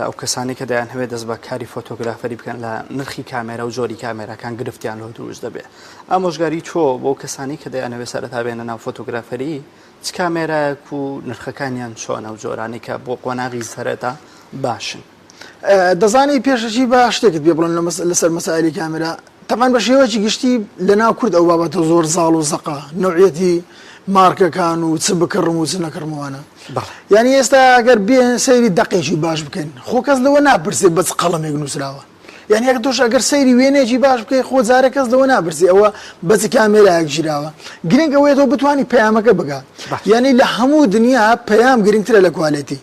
ئەو کەسانەی کە دەیانهەوێت دەست بە کاری photographer ی بکەن لە نرخی کامێرا و جۆری کامێراکان گرفتیان لۆ دروست دەبێت ئامۆژگاری تۆ بۆ کەسانی کە دەیانەوێت سەرەتا بێنە ناو photographer ی چ کامێرایەک و نرخەکانیان چۆنە و جۆرانەی کە بۆ قۆناغی سەرەتا باشن؟ دەزانی پێشەکی با شتێکت پێ بڵێم لەسەر مەسایلی کامێرا تەبعەن بە شێوەیەکی گشتی لە ناو کورد ئەو بابەتە زۆر زاڵ و زەقە نەوعیەتی مارکەکان و چ بکڕم و چ نەکڕم وانە یعنی ئێستا ئەگەر بێ سەیری دەقێکی باش بکەین خۆ کەس لەوە ناپرسێ بە چ قەڵەمێک نووسراوە یعنی ئەگەر تۆش ئەگەر سەیری وێنەیەکی باش بکەی خۆ جارێ کەس لەوە ناپرسی ئەوە بە چ کامێرایەک گیراوە گرنگ ئەوەیە تۆ بتوانی پەیامەکە بگا یعنی لە هەموو دنیا پەیام گرنگترە لە quality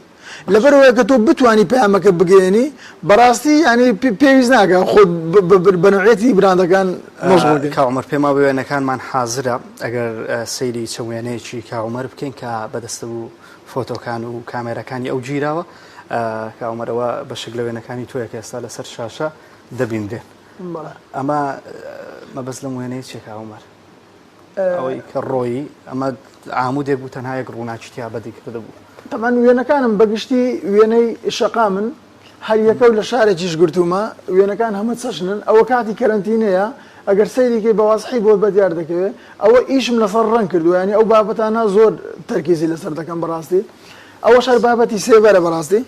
لەبەرئەوەیە کە تۆ بتوانی پەیامەکە بگەیەنی بەڕاستی یانی پێویست ناکا خۆت بە نەوعیەتی براندەکان مەشغوڵ کەی. کاک عومەر پێم وابێ وێنەکانمان حازرە ئەگەر سەیری چەند وێنەیەکی کاک عومەر بکەین کە بەدەستە و فۆتۆکان و کامێراکانی ئەو گیراوە کاک عومەر ئەوە بەشێک لە وێنەکانی تۆیە کە ئێستا لەسەر شاشە دەبینرێن ئەمە مەبەست لەم وێنەیە چیە کاک عومەر؟ ئەوەی کە ڕۆیی ئەمە عامودێک بوو تەنها یەک ڕووناکی تیا بەدی کردبوو. تەبعەن وێنەکانم بە گشتی وێنەی شەقامن هەر یەکە و لە شارێکیش گرتوومە وێنەکان هەمە چەشنن ئەوە کاتی کەرەنتینەیە ئەگەر سەیری کەی بە وازحی بۆت بە دیار دەکەوێ ئەوە ئیشم لەسەر ڕەنگ کردووە یانی ئەو بابەتانە زۆر تەرکیزی لەسەر دەکەم بەڕاستی ئەوەش هەر بابەتی سێبەرە بەڕاستی.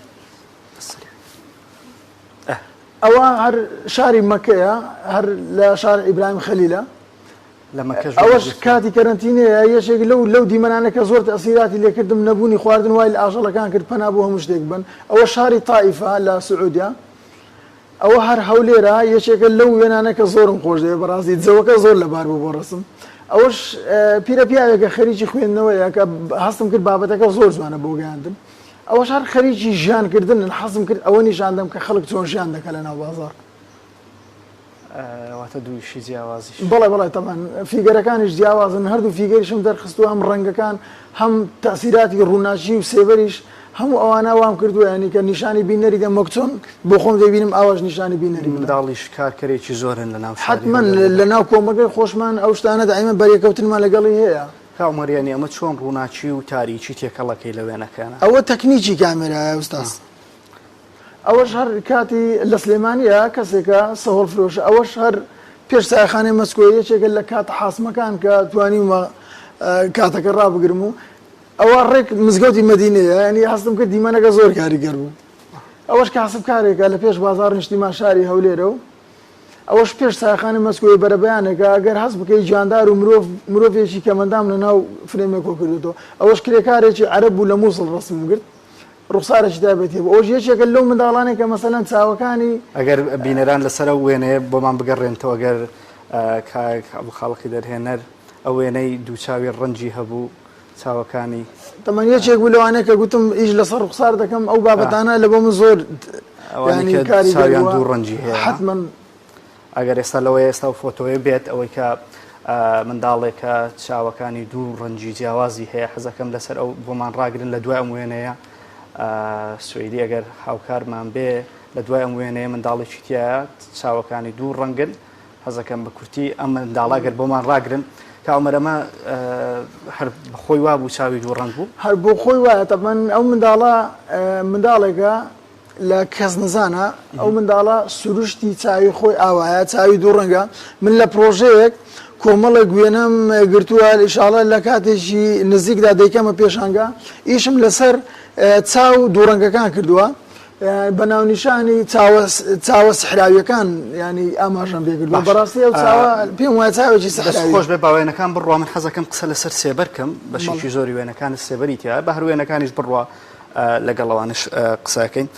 ئەوە هەر شاری مەکەیە هەر لە شاری ئیبراهیم خەلیلە. لە مەکەش ئەوەش کاتی کەرەنتینەیە یەکێک لەو لەو دیمەنانە کە زۆر تەئسیراتی لێکردم نەبوونی خواردن وای لە ئاژەڵەکان کرد پەنا بۆ هەموو شتێک ببەن ئەوە شاری تائیفە لە سعودیا ئەوە هەر هەولێرە یەکێکە لەو وێنانە کە زۆرم خۆش دەوێت بەڕاستی جەوەکە زۆر لەبار بوو بۆ ڕسم ئەوەش پیرە پیاوێکە خەریکی خوێندنەوەیە کە هەستم کرد بابەتەکە زۆر جوانە بۆ گەیاندن ئەوەش هەر خەریکی ژیانکردنن حەزم کرد ئەوە نیشاندەم کە خەڵک چۆن ژیان دەکە لە ناو بازاڕ. واتە دووشی جیاوازیش. بەڵێ بەڵێ تەبعەن فیگەرەکانیش جیاوازن هەردوو فیگەریشم دەرخستووە هەم ڕەنگەکان هەم تەئسیراتی ڕووناکی و سێبەریش هەموو ئەوانە وام کردووە یانی کە نیشانی بینەری دەم وەک چۆن بۆ خۆم دەیبینم ئاواش نیشانی بینەری بدەم. منداڵیش کارکەرێکی زۆرن لە ناو شاری حەتمەن هەولێردا. لە ناو کۆمەڵگەی خۆشمان ئەو شتانە دایمە بەرێکەوتنمان لەگەڵی هەیە. کاک عومەر یانی ئەمە چۆن ڕووناکی و تاریکی تێکەڵەکەی لە وێنەکەیانا؟ ئەوە تەکنیکی کامێرایە ئوستاز. ئەوەش هەر کاتی لە سلێمانیە کەسێکە سەهۆڵ فرۆشە ئەوەش هەر پێش چایخانەی مەسکۆ یەکێکە لە کاتە حاسمەکان کە توانیومە کاتەکە ڕابگرم و ئەوە ڕێک مزگەوتی مەدینەیە ینی هەستم کرد دیمەنەکە زۆر کاریگەر بوو ئەوەش کاسبکارێکە لە پێش بازاڕ نیشتیمان شاری هەولێرە و ئەوەش پێش چایخانەی مەسکۆی بەرەبەیانێکە ئەگەر هەست بکەی گیاندار و مرۆڤ مرۆڤێکی کەمەندام لە ناو فرێمێک کۆ کردوێتەوە ئەوەش کرێکارێکی عەرەب بوو لە مووسڵ ڕەسمم گرت ڕوخسارێکی تایبەتی هەبوو ئەوەش یەکێکە لەو منداڵانەی کە مەسەلەن چاوەکانی. ئەگەر بینەران لەسەر ئەو وێنەیە بۆمان بگەڕێنتەوە گەر کاک عەبدولخاڵقی دەرهێنەر ئەو وێنەی دووچاوی ڕەنجی هەبوو چاوەکانی. تەمەن یەکێک بوو لەوانەیە کە گوتم ئیش لەسەر ڕوخسار دەکەم ئەو بابەتانە لە بۆ من زۆر ئەوانەی یانی کە کاریگەر چاویان بووە دوو ڕەنجی هەیە. حەتمەن. ئەگەر ئێستا لەوەیە ئێستا ئەو فۆتۆیە بێت ئەوەی کە منداڵێکە چاوەکانی دوو ڕەنجی جیاوازی هەیە حەزەکەم لەسەر ئەو بۆمان ڕاگرن لە دوای ئەم وێنەیە سوئیدی ئەگەر هاوکارمان بێ لە دوای ئەم وێنەیە منداڵێکی تایە چاوەکانی دوو ڕەنگن حەزەکەم بە کورتی ئەم منداڵە گەر بۆمان ڕاگرن کاومەرەمە هەر خۆی وابوو چاوی دوو ڕەنگ بوو هەر بۆ خۆی وایە تەبەن ئەو منداڵە منداڵێکە لە کەس نەزانە ئەو منداڵە سروشتی چاوی خۆی ئاوایە چاوی دوو ڕەنگە من لە پرۆژەیەک کۆمەڵێک وێنەم گرتووە ئیشاڵە لە کاتێکی نزیکدا دەیکەمە پێشانگا ئیشم لەسەر چاو دوو ڕەنگەکان کردووە بە ناونیشانی چاوە سحراویەکان ینی ئاماژەم پێکردووە بەڕاستی ئەو چاوە پێم وایە چاوێکی سحراوی خۆش بێ باوێنەکان بڕوا من حەزەکەم قسە لەسەر سێبەر کەم بەشێکی زۆری وێنەکان سێبەری تیا بە هەر وێنەکانیش بڕوا لەگەڵ ئەوانش قسەکەین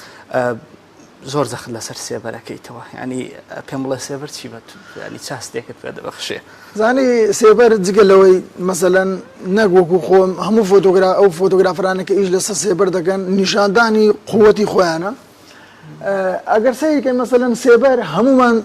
زۆر زەخت لەسەر سێبەرەکەیتەوە ینی پێم بڵێ سێبەر چی بە ینی چاستێکت پێ دەبەخشێ زانی سێبەر جگە لەوەی مەسەلەن نەک وەکو خۆم هەموو فۆتۆگرا ئەو فۆتۆگرافرانە کە ئیش لەسەر سێبەر دەکەن نیشاندانی قوتی خۆیانە ئەگەر سەیرکەین مەسەلەن سێبەر هەموومان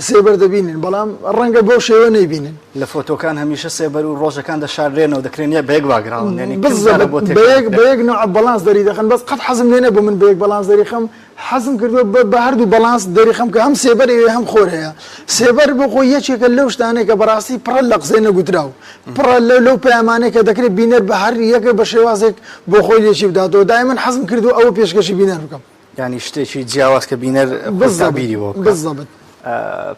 سێبەر دەبینین بەڵام ڕەنگە بەو شێوە نەیبینن. لە فۆتۆکان هەمیشە سێبەر و ڕۆژەکان دەشاررێنەوە دەکرێن یە بەیەک باگراوند یانی کەم جارە بۆ تێکەڵ بەیەک بەیەک نوع بەڵانس دەری دەخەن بەس قەت حەزم لێ نەبوو من بەیەک بەڵانس دەری خەم حەزم کردووە بە بە هەردوو بەڵانس دەری خەم کە هەم سێبەر هەیە هەم خۆر هەیە سێبەر بۆ خۆی یەکێکە لەو شتانەی کە بەڕاستی پڕە لە قسەی نەگوتراو پڕە لەو لەو پەیامانەی کە دەکرێت بینەر بە هەر یەکە بە شێوازێک بۆ خۆی لێکی بداتەوە دایمەن حەزم کردووە ئەوە پێشکەشی بینەر بکەم. یانی شتێکی جیاواز کە بینەر خۆی تەعبیری بۆ بکات. بالضبط.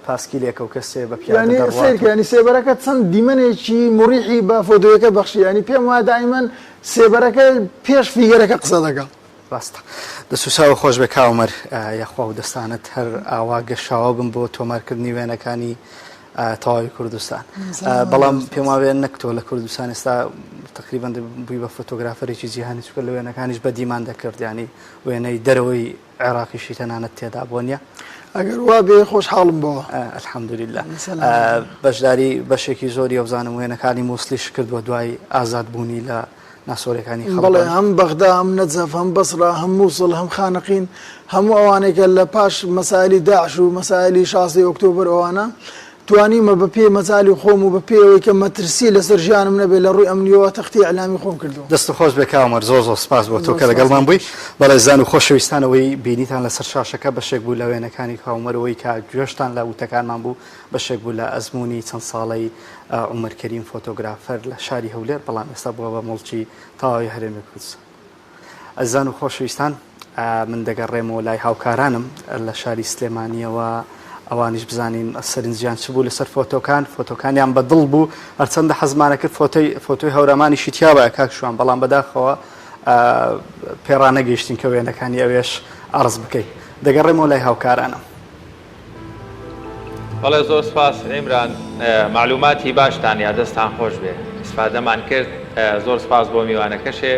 پاسکیلێکە و کەسێ بە پیادە یانی دەڕوات سەیرکە و. یانی سێبەرەکە چەند دیمەنێکی موریحی بە فۆتۆیەکە بەخشی یانی پێم وایە دایمەن سێبەرەکە پێش فیگەرەکە قسە دەکا. ڕاستە. دەست و چاوت خۆش بێ کاک عومەر یاخوا و دەستانت هەر ئاوا گەشاوە بن بۆ تۆمارکردنی وێنەکانی تەواوی کوردستان بەڵام پێم وابێ نەک تۆ لە کوردستان ئێستا تقریبا بووی بە فۆتۆگرافەرێکی جیهانی چونکە لە وێنەکانیش بەدیمان دەکرد ینی وێنەی دەرەوەی عێراقیشی تەنانەت تێدا بۆ نییە ئەگەر وا بێ خۆشحاڵم بەوە الحمدلله بەشداری بەشێکی زۆری ئەوزانم وێنەکانی مووسلیش کردووە دوای ئازادبوونی لە ناسۆرەکانی خەڵک. بەڵێ هەم بەغدا هەم نەجەف هەم بەسرە هەم موسڵ هەم خانەقین هەموو ئەوانەی کە لە پاش مەسایلی داعش و مەسایلی شازدەی ئۆکتۆبەر ئەوانە توانیمە بە پێی مەجالی خۆم و بە پێی ئەوەی کە مەترسی لەسەر ژیانم نەبێ لە ڕووی ئەمنییەوە تەختی ئیعلامی خۆم کردووە. دەستت خۆش بێ کاک عومەر زۆر زۆر سپاس بۆ تۆ کە لەگەڵمان بووی. بەڕێزان و خۆشەویستان ئەوەی بینیتان لەسەر شاشەکە بەشێک بوو لە وێنەکانی کاک عومەر ئەوەی کە گوێشتان لە وتەکانمان بوو بەشێک بوو لە ئەزموونی چەند ساڵەی عومەر کەریم فۆتۆگرافەر لە شاری هەولێر بەڵام ئێستا بووە بە موڵکی تەواوی هەرێمی کوردستان. ئەزیزان و خۆشەویستان من دەگەڕێمەوە لای هاوکارانم لە شاری سلێمانیەوە ئەوانیش بزانین سەرنجیان چ بوو لەسەر فۆتۆکان فۆتۆکانیان بە دڵ بوو هەرچەندە حەزمانە کرد فۆتۆی فۆتۆی هەورامانیشی تیاوە کاک شوان بەڵام بەداخەوە پێڕانەگەیشتین کە وێنەکانی ئەوێش عەرز بکەین دەگەڕێمەوە لای هاوکارانم. بەڵێ زۆر سپاس عیمران مەعلوماتی باشتان یا دەستان خۆش بێ ئیسفادەمان کرد زۆر سپاس بۆ میوانەکەشێ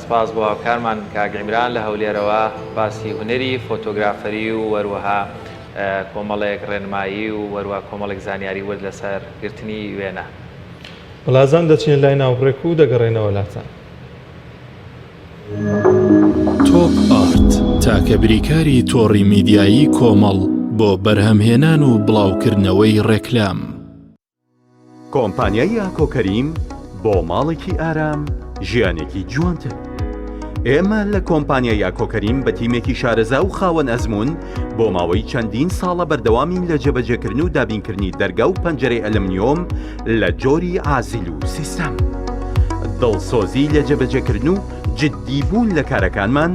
سپاس بۆ هاوکارمان کاک عیمران لە هەولێرەوە باسی هونەری فۆتۆگرافەری و وەروەها کۆمەڵێک ڕێنمایی و وەروە کۆمەڵێک زانیاری ورد لەسەر گرتنی وێنە. بەڵازان دەچینە لای ناوبڕێک و دەگەڕێینەوە لاتان. تۆپ ئارت، تاکە بریکاری تۆڕی میدیایی کۆمەڵ. بۆ بەرهەمهێنان و بڵاوکردنەوەی ڕێکلام. کۆمپانیای ئاکۆ کەریم بۆ ماڵێکی ئارام ژیانێکی جوانتر. ئێمە لە کۆمپانیای ئاکۆ کەریم بە تیمێکی شارەزا و خاوەن ئەزموون بۆ ماوەی چەندین ساڵە بەردەوامین لە جێبەجێکردن و دابینکردنی دەرگا و پەنجەرەی ئەلمنیۆم لە جۆری عازیل و سیستەم. دڵسۆزی لە جێبەجێکردن و جددی بوون لە کارەکانمان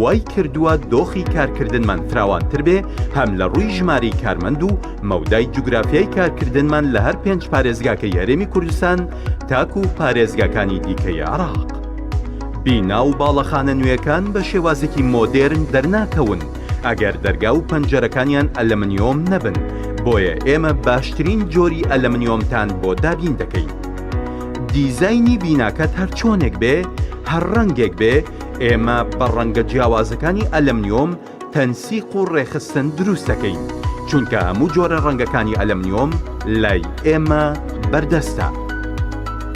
وای کردووە دۆخی کارکردنمان فراوانتر بێ هەم لە ڕووی ژمارەی کارمەند و مەودای جوگرافیای کارکردنمان لە هەر پێنج پارێزگاکەی هەرێمی کوردستان تاکو پارێزگاکانی دیکەی عێراق. بینا و باڵەخانە نوێکان بە شێوازێکی مۆدێرن دەرناکەون ئەگەر دەرگا و پەنجەرەکانیان ئەلەمنیۆم نەبن، بۆیە ئێمە باشترین جۆری ئەلەمنیۆمتان بۆ دابین دەکەین. دیزاینی بیناکەت هەر چۆنێک بێ، هەر ڕەنگێک بێ، ئێمە بە ڕەنگە جیاوازەکانی ئەلەمنیۆم تەنسیق و ڕێکخستن دروست دەکەین، چونکە هەموو جۆرە ڕەنگەکانی ئەلەمنیۆم لای ئێمە بەردەستە.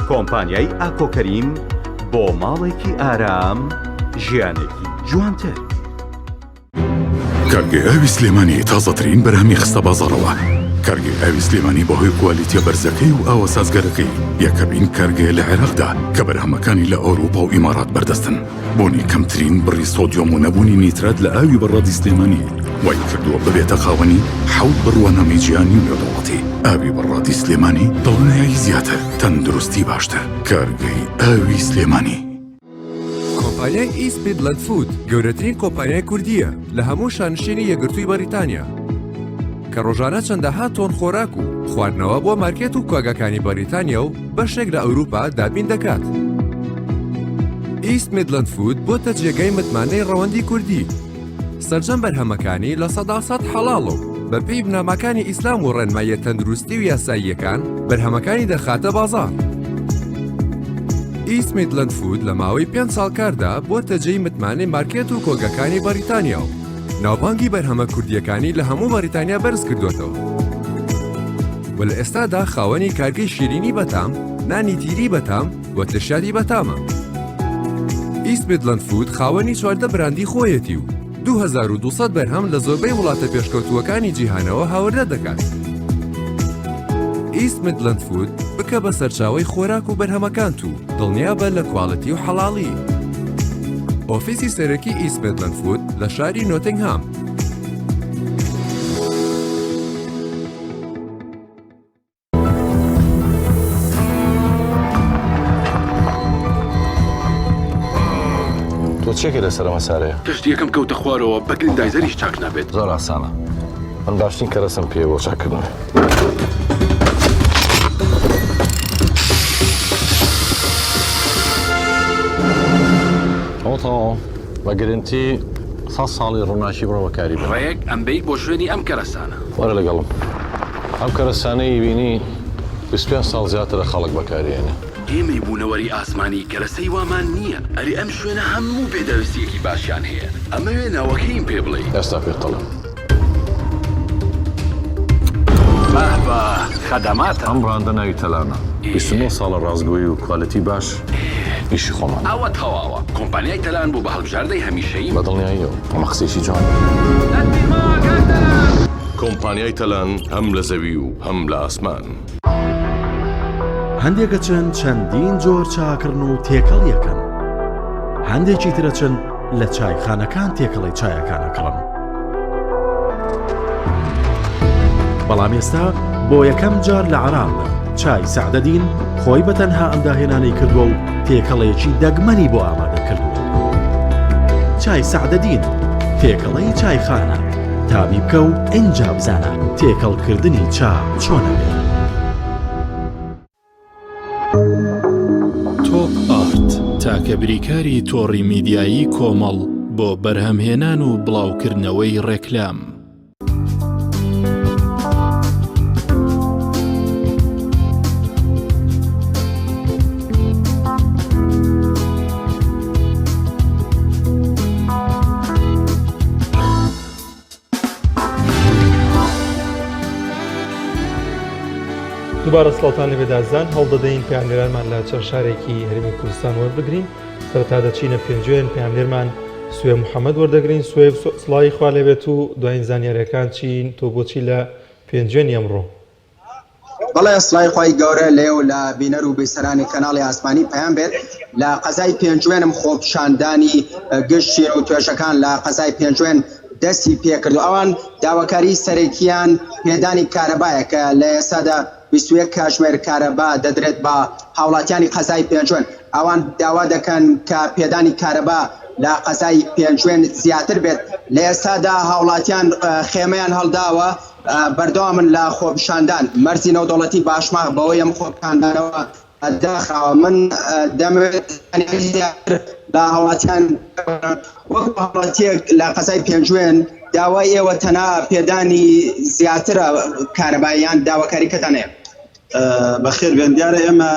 کۆمپانیای ئاکۆ کەریم بۆ ماڵێکی ئارام ژیانێکی جوانتر. کارگەی ئاوی سلێمانی تازەترین بەرهەمی خستە بازاڕەوە. کارگەی ئاوی سلێمانی بەهۆی کوالیتیە بەرزەکەی و ئاوە سازگارەکەی یەکەمین کارگەیە لە عێراقدا کە بەرهەمەکانی لە ئەوروپا و ئیمارات بەردەستن. بوونی کەمترین بڕی سۆدیۆم و نەبوونی نیترات لە ئاوی بەڕادی سلێمانی وای کردووە ببێتە خاوەنی حەوت بڕوانامەی جیهانی و نێودەوڵەتی. ئاوی بەڕادی سلێمانی دڵنیایی زیاتر، تەندروستی باشتر. کارگەی ئاوی سلێمانی. کۆمپانیای ئیست میدلەند فود گەورەترین کۆمپانیای کوردییە لە هەموو شانشینی یەکگرتووی بەریتانیا کە ڕۆژانە چەندەها تۆن خۆراک و خواردنەوە بۆ مارکێت و کۆگاکانی بەریتانیا و بەشێک لە ئەوروپا دابین دەکات. ئیست میدلەند فود بۆتە جێگای متمانەی ڕەوەندی کوردی. سەرجەم بەرهەمەکانی 100% حەڵاڵە و بەپێی بنەماکانی ئیسلام و ڕێنماییە تەندروستی و یاساییەکان بەرهەمەکانی دەخاتە بازاڕ. ئیست میدلەند فود لە ماوەی پێنج ساڵ کاردا بۆتە جێی متمانەی مارکێت و کۆگەکانی بەریتانیا و ناوبانگی بەرهەمە کوردییەکانی لە هەموو بەریتانیا بەرز کردووەتەوە و لە ئێستادا خاوەنی کارگەی شیرینی بەتام، نانی تیری بەتام و ترشیاتی بەتامە. ئیست میدلەند فود خاوەنی 14 براندی خۆیەتی و 2200 بەرهەم لە زۆربەی وڵاتە پێشکەوتووەکانی جیهانەوە هاوردە دەکات. ئیست میدلەند فود بکە بە سەرچاوەی خۆراک و بەرهەمەکانت و دڵنیابە لە کواڵێتی و حەڵاڵی. ئۆفیسی سەرەکی ئیست میدلەند فود لە شاری نۆتنگهام. تۆ چێکە لەسەر ئەمە سارەیە؟ کەشتیەکەم کەوتە خوارەوە بە گرندایزەریش چاک نابێت. زۆر ئاسانە من باشترین کەرەسەم پێیە بۆ چاککردنەوەی. ئەوە تەواو بە گرنتی سە ساڵی ڕووناکی بڕۆ بەکاری بێنە. ڕێک ئەمبەی بۆ شوێنی ئەم کەرەسانە. وەرە لەگەڵم. ئەم کەرەسانەی بینی 25 ساڵ زیاترە خەڵک بەکاری ئێنێ. ئێمەی بوونەوەری ئاسمانی کەرەسەی وامان نییە. ئەرێ ئەم شوێنە هەموو پێداویستییەکی باشیان هەیە. ئەمەوێ ناوەکەیم پێ بڵێی. ئێستا پێت دەڵێم. باه بە خەدەماتە. ئەم بڕاندە ناوی تەلانە. 29 ساڵە ڕاستگۆیی و کوالیتی باش ئیشی خۆمانە. ئەوە تەواوە. کۆمپانیای تەلان بوو بە هەڵبژاردەی هەمیشەییم. بە دڵنیاییەوە ئەمە قسەیەکی جوانە. کۆمپانیای تەلان هەم لە زەوی و هەم لە ئاسمان. هەندێک ئەچن چەندین جۆر چا ئەکڕن و تێکەڵی ئەکەن، هەندێکی تر ئەچن لە چایخانەکان تێکەڵەی چایەکان ئەکڕن. بەڵام ئێستا بۆ یەکەم جار لە عێراقدا چای سەعدەدین خۆی بە تەنها ئەم داهێنانەی کردووە و تێکەڵەیەکی دەگمەنی بۆ ئامادە کردووە. چای سەعدەدین تێکەڵەی چایخانە، تامی بکە و ئینجا بزانە تێکەڵکردنی چا چۆنە بێت. تۆپ ئارت تاکە بریکاری تۆڕی میدیایی کۆمەڵ بۆ بەرهەمهێنان و بڵاوکردنەوەی ڕێکلام. دووبارە سڵاوتان لێبێت ئازیزان، هەوڵدەدەین پەیامنێرانمان لە چەند شارێکی هەرێمی کوردستان وەربگرین. سەرەتا دەچینە پێنجوێن، پەیامنێرمان سوێ محەممەد وەردەگرین. سوێ سڵاوی خوا لێبێت و دوایین زانیاریەکان چین تۆ بۆچی لە پێنجوێنی ئەمڕۆ؟ بەڵێ سڵای خوای گەورە لێو لە بینەر و بیسەرانی کەناڵی ئاسمانی پەیام بێت لە قەزای پێنجوێنم خۆپیشاندانی گشت چین و توێژەکان لە قەزای پێنجوێن دەستی پێکرد و ئەوان داواکاری سەرەکیان پێدانی کارەبایە کە لە ئێستادا 21 کاژمێر کارەبا دەدرێت بە هاوڵاتیانی قەزای پێنجوێن ئەوان داوا دەکەن کە پێدانی کارەبا لە قەزای پێنجوێن زیاتر بێت لە ئێستادا هاوڵاتیان خێمەیان هەڵداوە بەردەوامن لە خۆپیشاندان، مەرزی نێودەوڵەتی باشماخ بەهۆی ئەم خۆپیشاندانەوە داخراوە، من دەمەوێت زانیاری زیاتر لە هاوڵاتیان وەکو هاوڵاتیەک لە قەزای پێنجوێن داوای ئێوە تەنها پێدانی زیاترە کارەبا یان داواکاریکەتان هەیە؟ بەخێر بێن دیارە ئێمە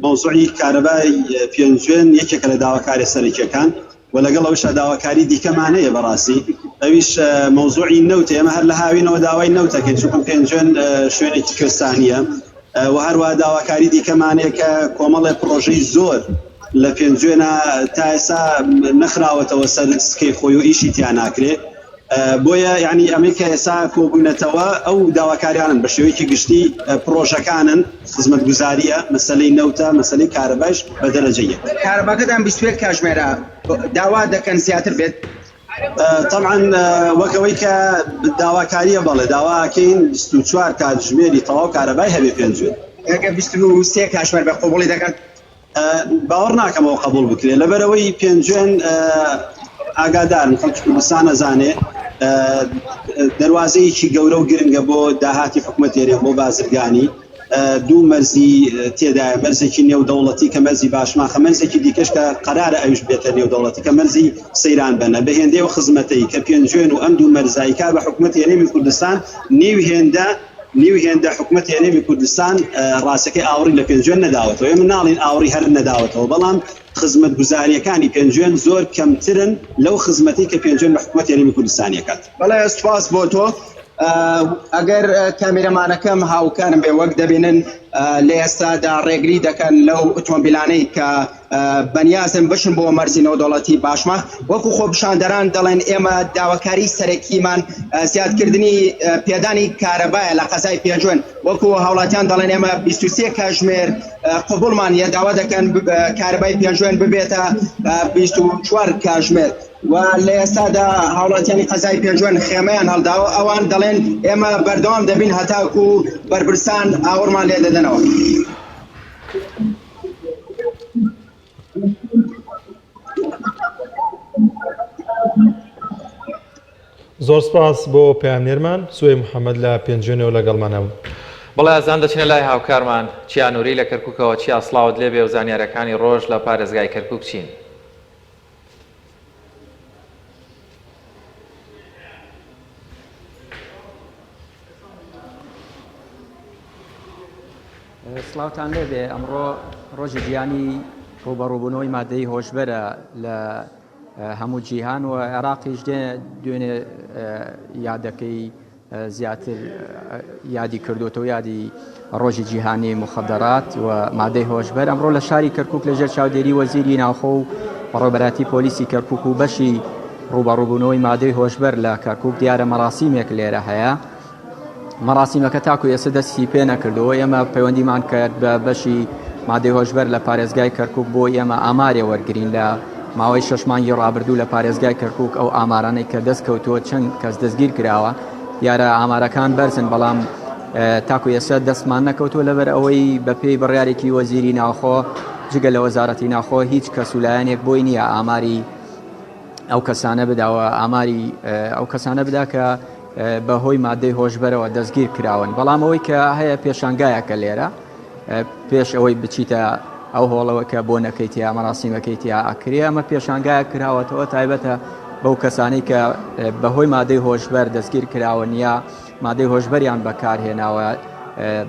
مەوزوعی کارەبای پێنجوێن یەکێکە لە داواکارە سەرەکیەکان و لەگەڵ ئەوشا داواکاری دیکەمان هەیە بەڕاستی ئەویش مەوزوعی نەوت ئێمە هەر لە هاوینەوە داوای نەوتەکەین چونکە پێنجوێن شوێنێکی کوێستانیە و هەروە داواکاری دیکەمانەیە کە کۆمەڵێ پرۆژەی زۆر لە پێنجوێنە تا ئێستا نەخراوەتەوە سەر سکەی خۆی و ئیشی تیا ناکرێ بۆیە یانی ئەمەی کە ئێستا کۆبووینەتەوە ئەو داواکاریانن بە شێوەیەکی گشتی پڕۆژەکانن، خزمەتگوزارییە، مەسەلەی نەوتە، مەسەلەی کارەبایش بە دەرەجەی یەک. کارەباکەتان 21 کاژمێرە، داوا دەکەن زیاتر بێت؟ تەبعەن وەک ئەوەی کە داواکارییە بەڵێ داوا ئەکەین 24 کاتژمێری تەواو کارەبای هەبێ پێنجوێن. ئەگەر 23 کاژمێر بێت قبوڵی دەکەن؟ باوەڕ ناکەم ئەوە قبوڵ بکرێت لەبەرئەوەی پێنجوێن ئاگادارن خەڵکی کوردستان ئەزانێ دەروازەیەکی گەورە و گرنگە بۆ داهاتی حکومەت هەرێم بۆ بازرگانی دوو مەرزی تێدایە مەرزێکی نێودەوڵەتی کە مەرزی باشماخە مەرزێکی دیکەش کە قەرارە ئەویش بێتە نێودەوڵەتی کە مەرزی سەیران بەنە بە هێندەی ئەو خزمەتەی کە پێنجوێن و ئەم دوو مەرزایی کا بە حکومەتی هەرێمی کوردستان نیو هێندە نیو هێندە حکومەتی هەرێمی کوردستان ڕاستەکەی ئاوڕی لە پێنجوێن نەداوەتەوە، ئێمە ناڵێین ئاوڕی هەر نەداوەتەوە، بەڵام خزمەتگوزارییەکانی پێنجوێن زۆر کەمترن لەو خزمەتەی کە پێنجوێن بە حکومەتی هەرێمی کوردستانی ئەکات. بەڵێ سوپاس بۆ تۆ. ئەگەر کامیرەمانەکەم هاوکارم بێ وەک دەبینن لە ئێستادا ڕێگری دەکەن لەو ئۆتۆمبیلانەی کە بەنیازن بچن بۆ مەرزی نێودەوڵەتی باشماخ، وەکو خۆپیشاندەران دەڵێن ئێمە داواکاری سەرەکیمان زیادکردنی پێدانی کارەبایە لە قەزای پێنجوێن، وەکو هاوڵاتیان دەڵێن ئێمە 23 کاژمێر قبوڵمان نیە، داوا دەکەن کارەبای پێنجوێن ببێتە 24 کاژمێر و لە ئێستادا هاوڵاتیانی قەزای پێنجوێن خێمەیان هەڵداوە، ئەوان دەڵێن ئێمە بەردەوام دەبین هەتاکو بەرپرسان ئاوڕمان لێ دەدەنەوە. زۆر سپاس بۆ پەیامنێرمان سوەی محەممەد لە پێنجوێنەوە لەگەڵمان هەبوو. بەڵێ ئازیزان دەچینە لای هاوکارمان چیا نوری لە کەرکوکەوە چیا سڵاوت لێبێ و زانیارەکانی ڕۆژ لە پارێزگای کەرکوک چین؟ سڵاوتان لێبێ ئەمڕۆ ڕۆژی جیهانی ڕووبەڕووبوونەوەی مادەی هۆشبەرە لە هەموو جیهان و عێراقیش دێ دوێنێ یادەکەی زیاتر یادی کردوتەوە یادی ڕۆژی جیهانی مخدرات و مادەی هۆشبەر ئەمڕۆ لە شاری کەرکک لەژێر چاودێری وەزیری ناوخۆ و بەڕێوەبەرایەتی پۆلیسی کەرکک و بەشی ڕووبەڕووبوونەوەی مادەی هۆشبەر لە کەرکک دیارە مەراسیمێک لێرە هەیە مەراسیمەکە تاکو ئێستا دەستی پێ نەکردەوە ئێمە پەیوەندیمان کرد بە بەشی مادەی هۆشبەر لە پارێزگای کەرکک بۆ ئێمە ئامارێ وەرگین لە ماوەی شەش مانگی ڕابردوو لە پارێزگای کەرکک ئەو ئامارانەی کە دەست کەوتووە چەند کەس دەستگیر کراوە دیارە ئامارەکان بەرزن بەڵام تاکو ئێستا دەستمان نەکەوتووە لەبەر ئەوەی بەپێی بڕیارێکی وەزیری ناوخۆ جگە لە وەزارەتی ناوخۆ هیچ کەس و لایەنێک بۆی نییە ئاماری ئەو کەسانە بداوە ئاماری ئەو کەسانە بدا کە بە هۆی مادەی هۆشبەرەوە دەستگیر کراون بەڵام ئەوەی کە هەیە پێشانگایەکە لێرە پێش ئەوەی بچیتە ئەو هۆڵەوە کە بۆ نەکەی تیا مەراسیمەکەی تیا ئەکرێ ئەمە پێشانگایە کراوەتەوە تایبەتە بەو کەسانی کە بەهۆی مادەی هۆشبەر دەستگیر کراون یا مادەی هۆشبەریان بەکارهێناوە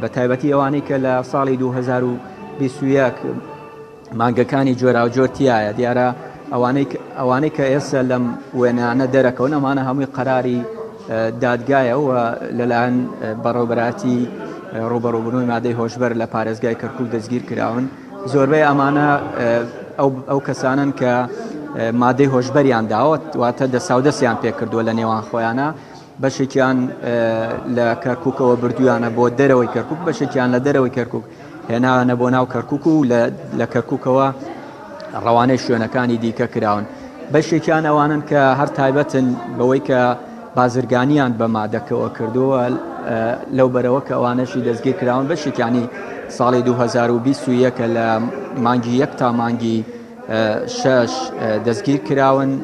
بە تایبەتی ئەوانەی کە لە ساڵی 2021 مانگەکانی جۆراوجۆر تایە دیارە ئەوانەی ئەوانەی کە ئێستا لەم وێنانە دەرەکەون ئەمانە هەمووی قەراری دادگایە و لەلایەن بەڕێوبەراتی ڕوبەڕوبوونەوەی مادەی هۆشبەر لە پارێزگای کەرکک دەستگیر کراون زۆربەی ئەمانە ئەو کەسانن کە مادەی هۆشبەریان داوە واتە دەساودەستیان پێکردووە لە نێوان خۆیانە بەشێکیان لە کەرکووکەوە بردوویانە بۆ دەرەوەی کەرکووک بەشێکیان لە دەرەوەی کەرکووک هێناویانە بۆ ناو کەرکووک و لە کەرکووکەوە ڕەوانەی شوێنەکانی دیکە کراون بەشێکیان ئەوانن کە هەر تایبەتن بەوەی کە بازرگانیان بە مادەکەوە کردووە لەو بەرەوە کە ئەوانەشی دەستگیر کراون بەشێکیانی ساڵی 2021 لە مانگی یەک تا مانگی شەش دەستگیر کراون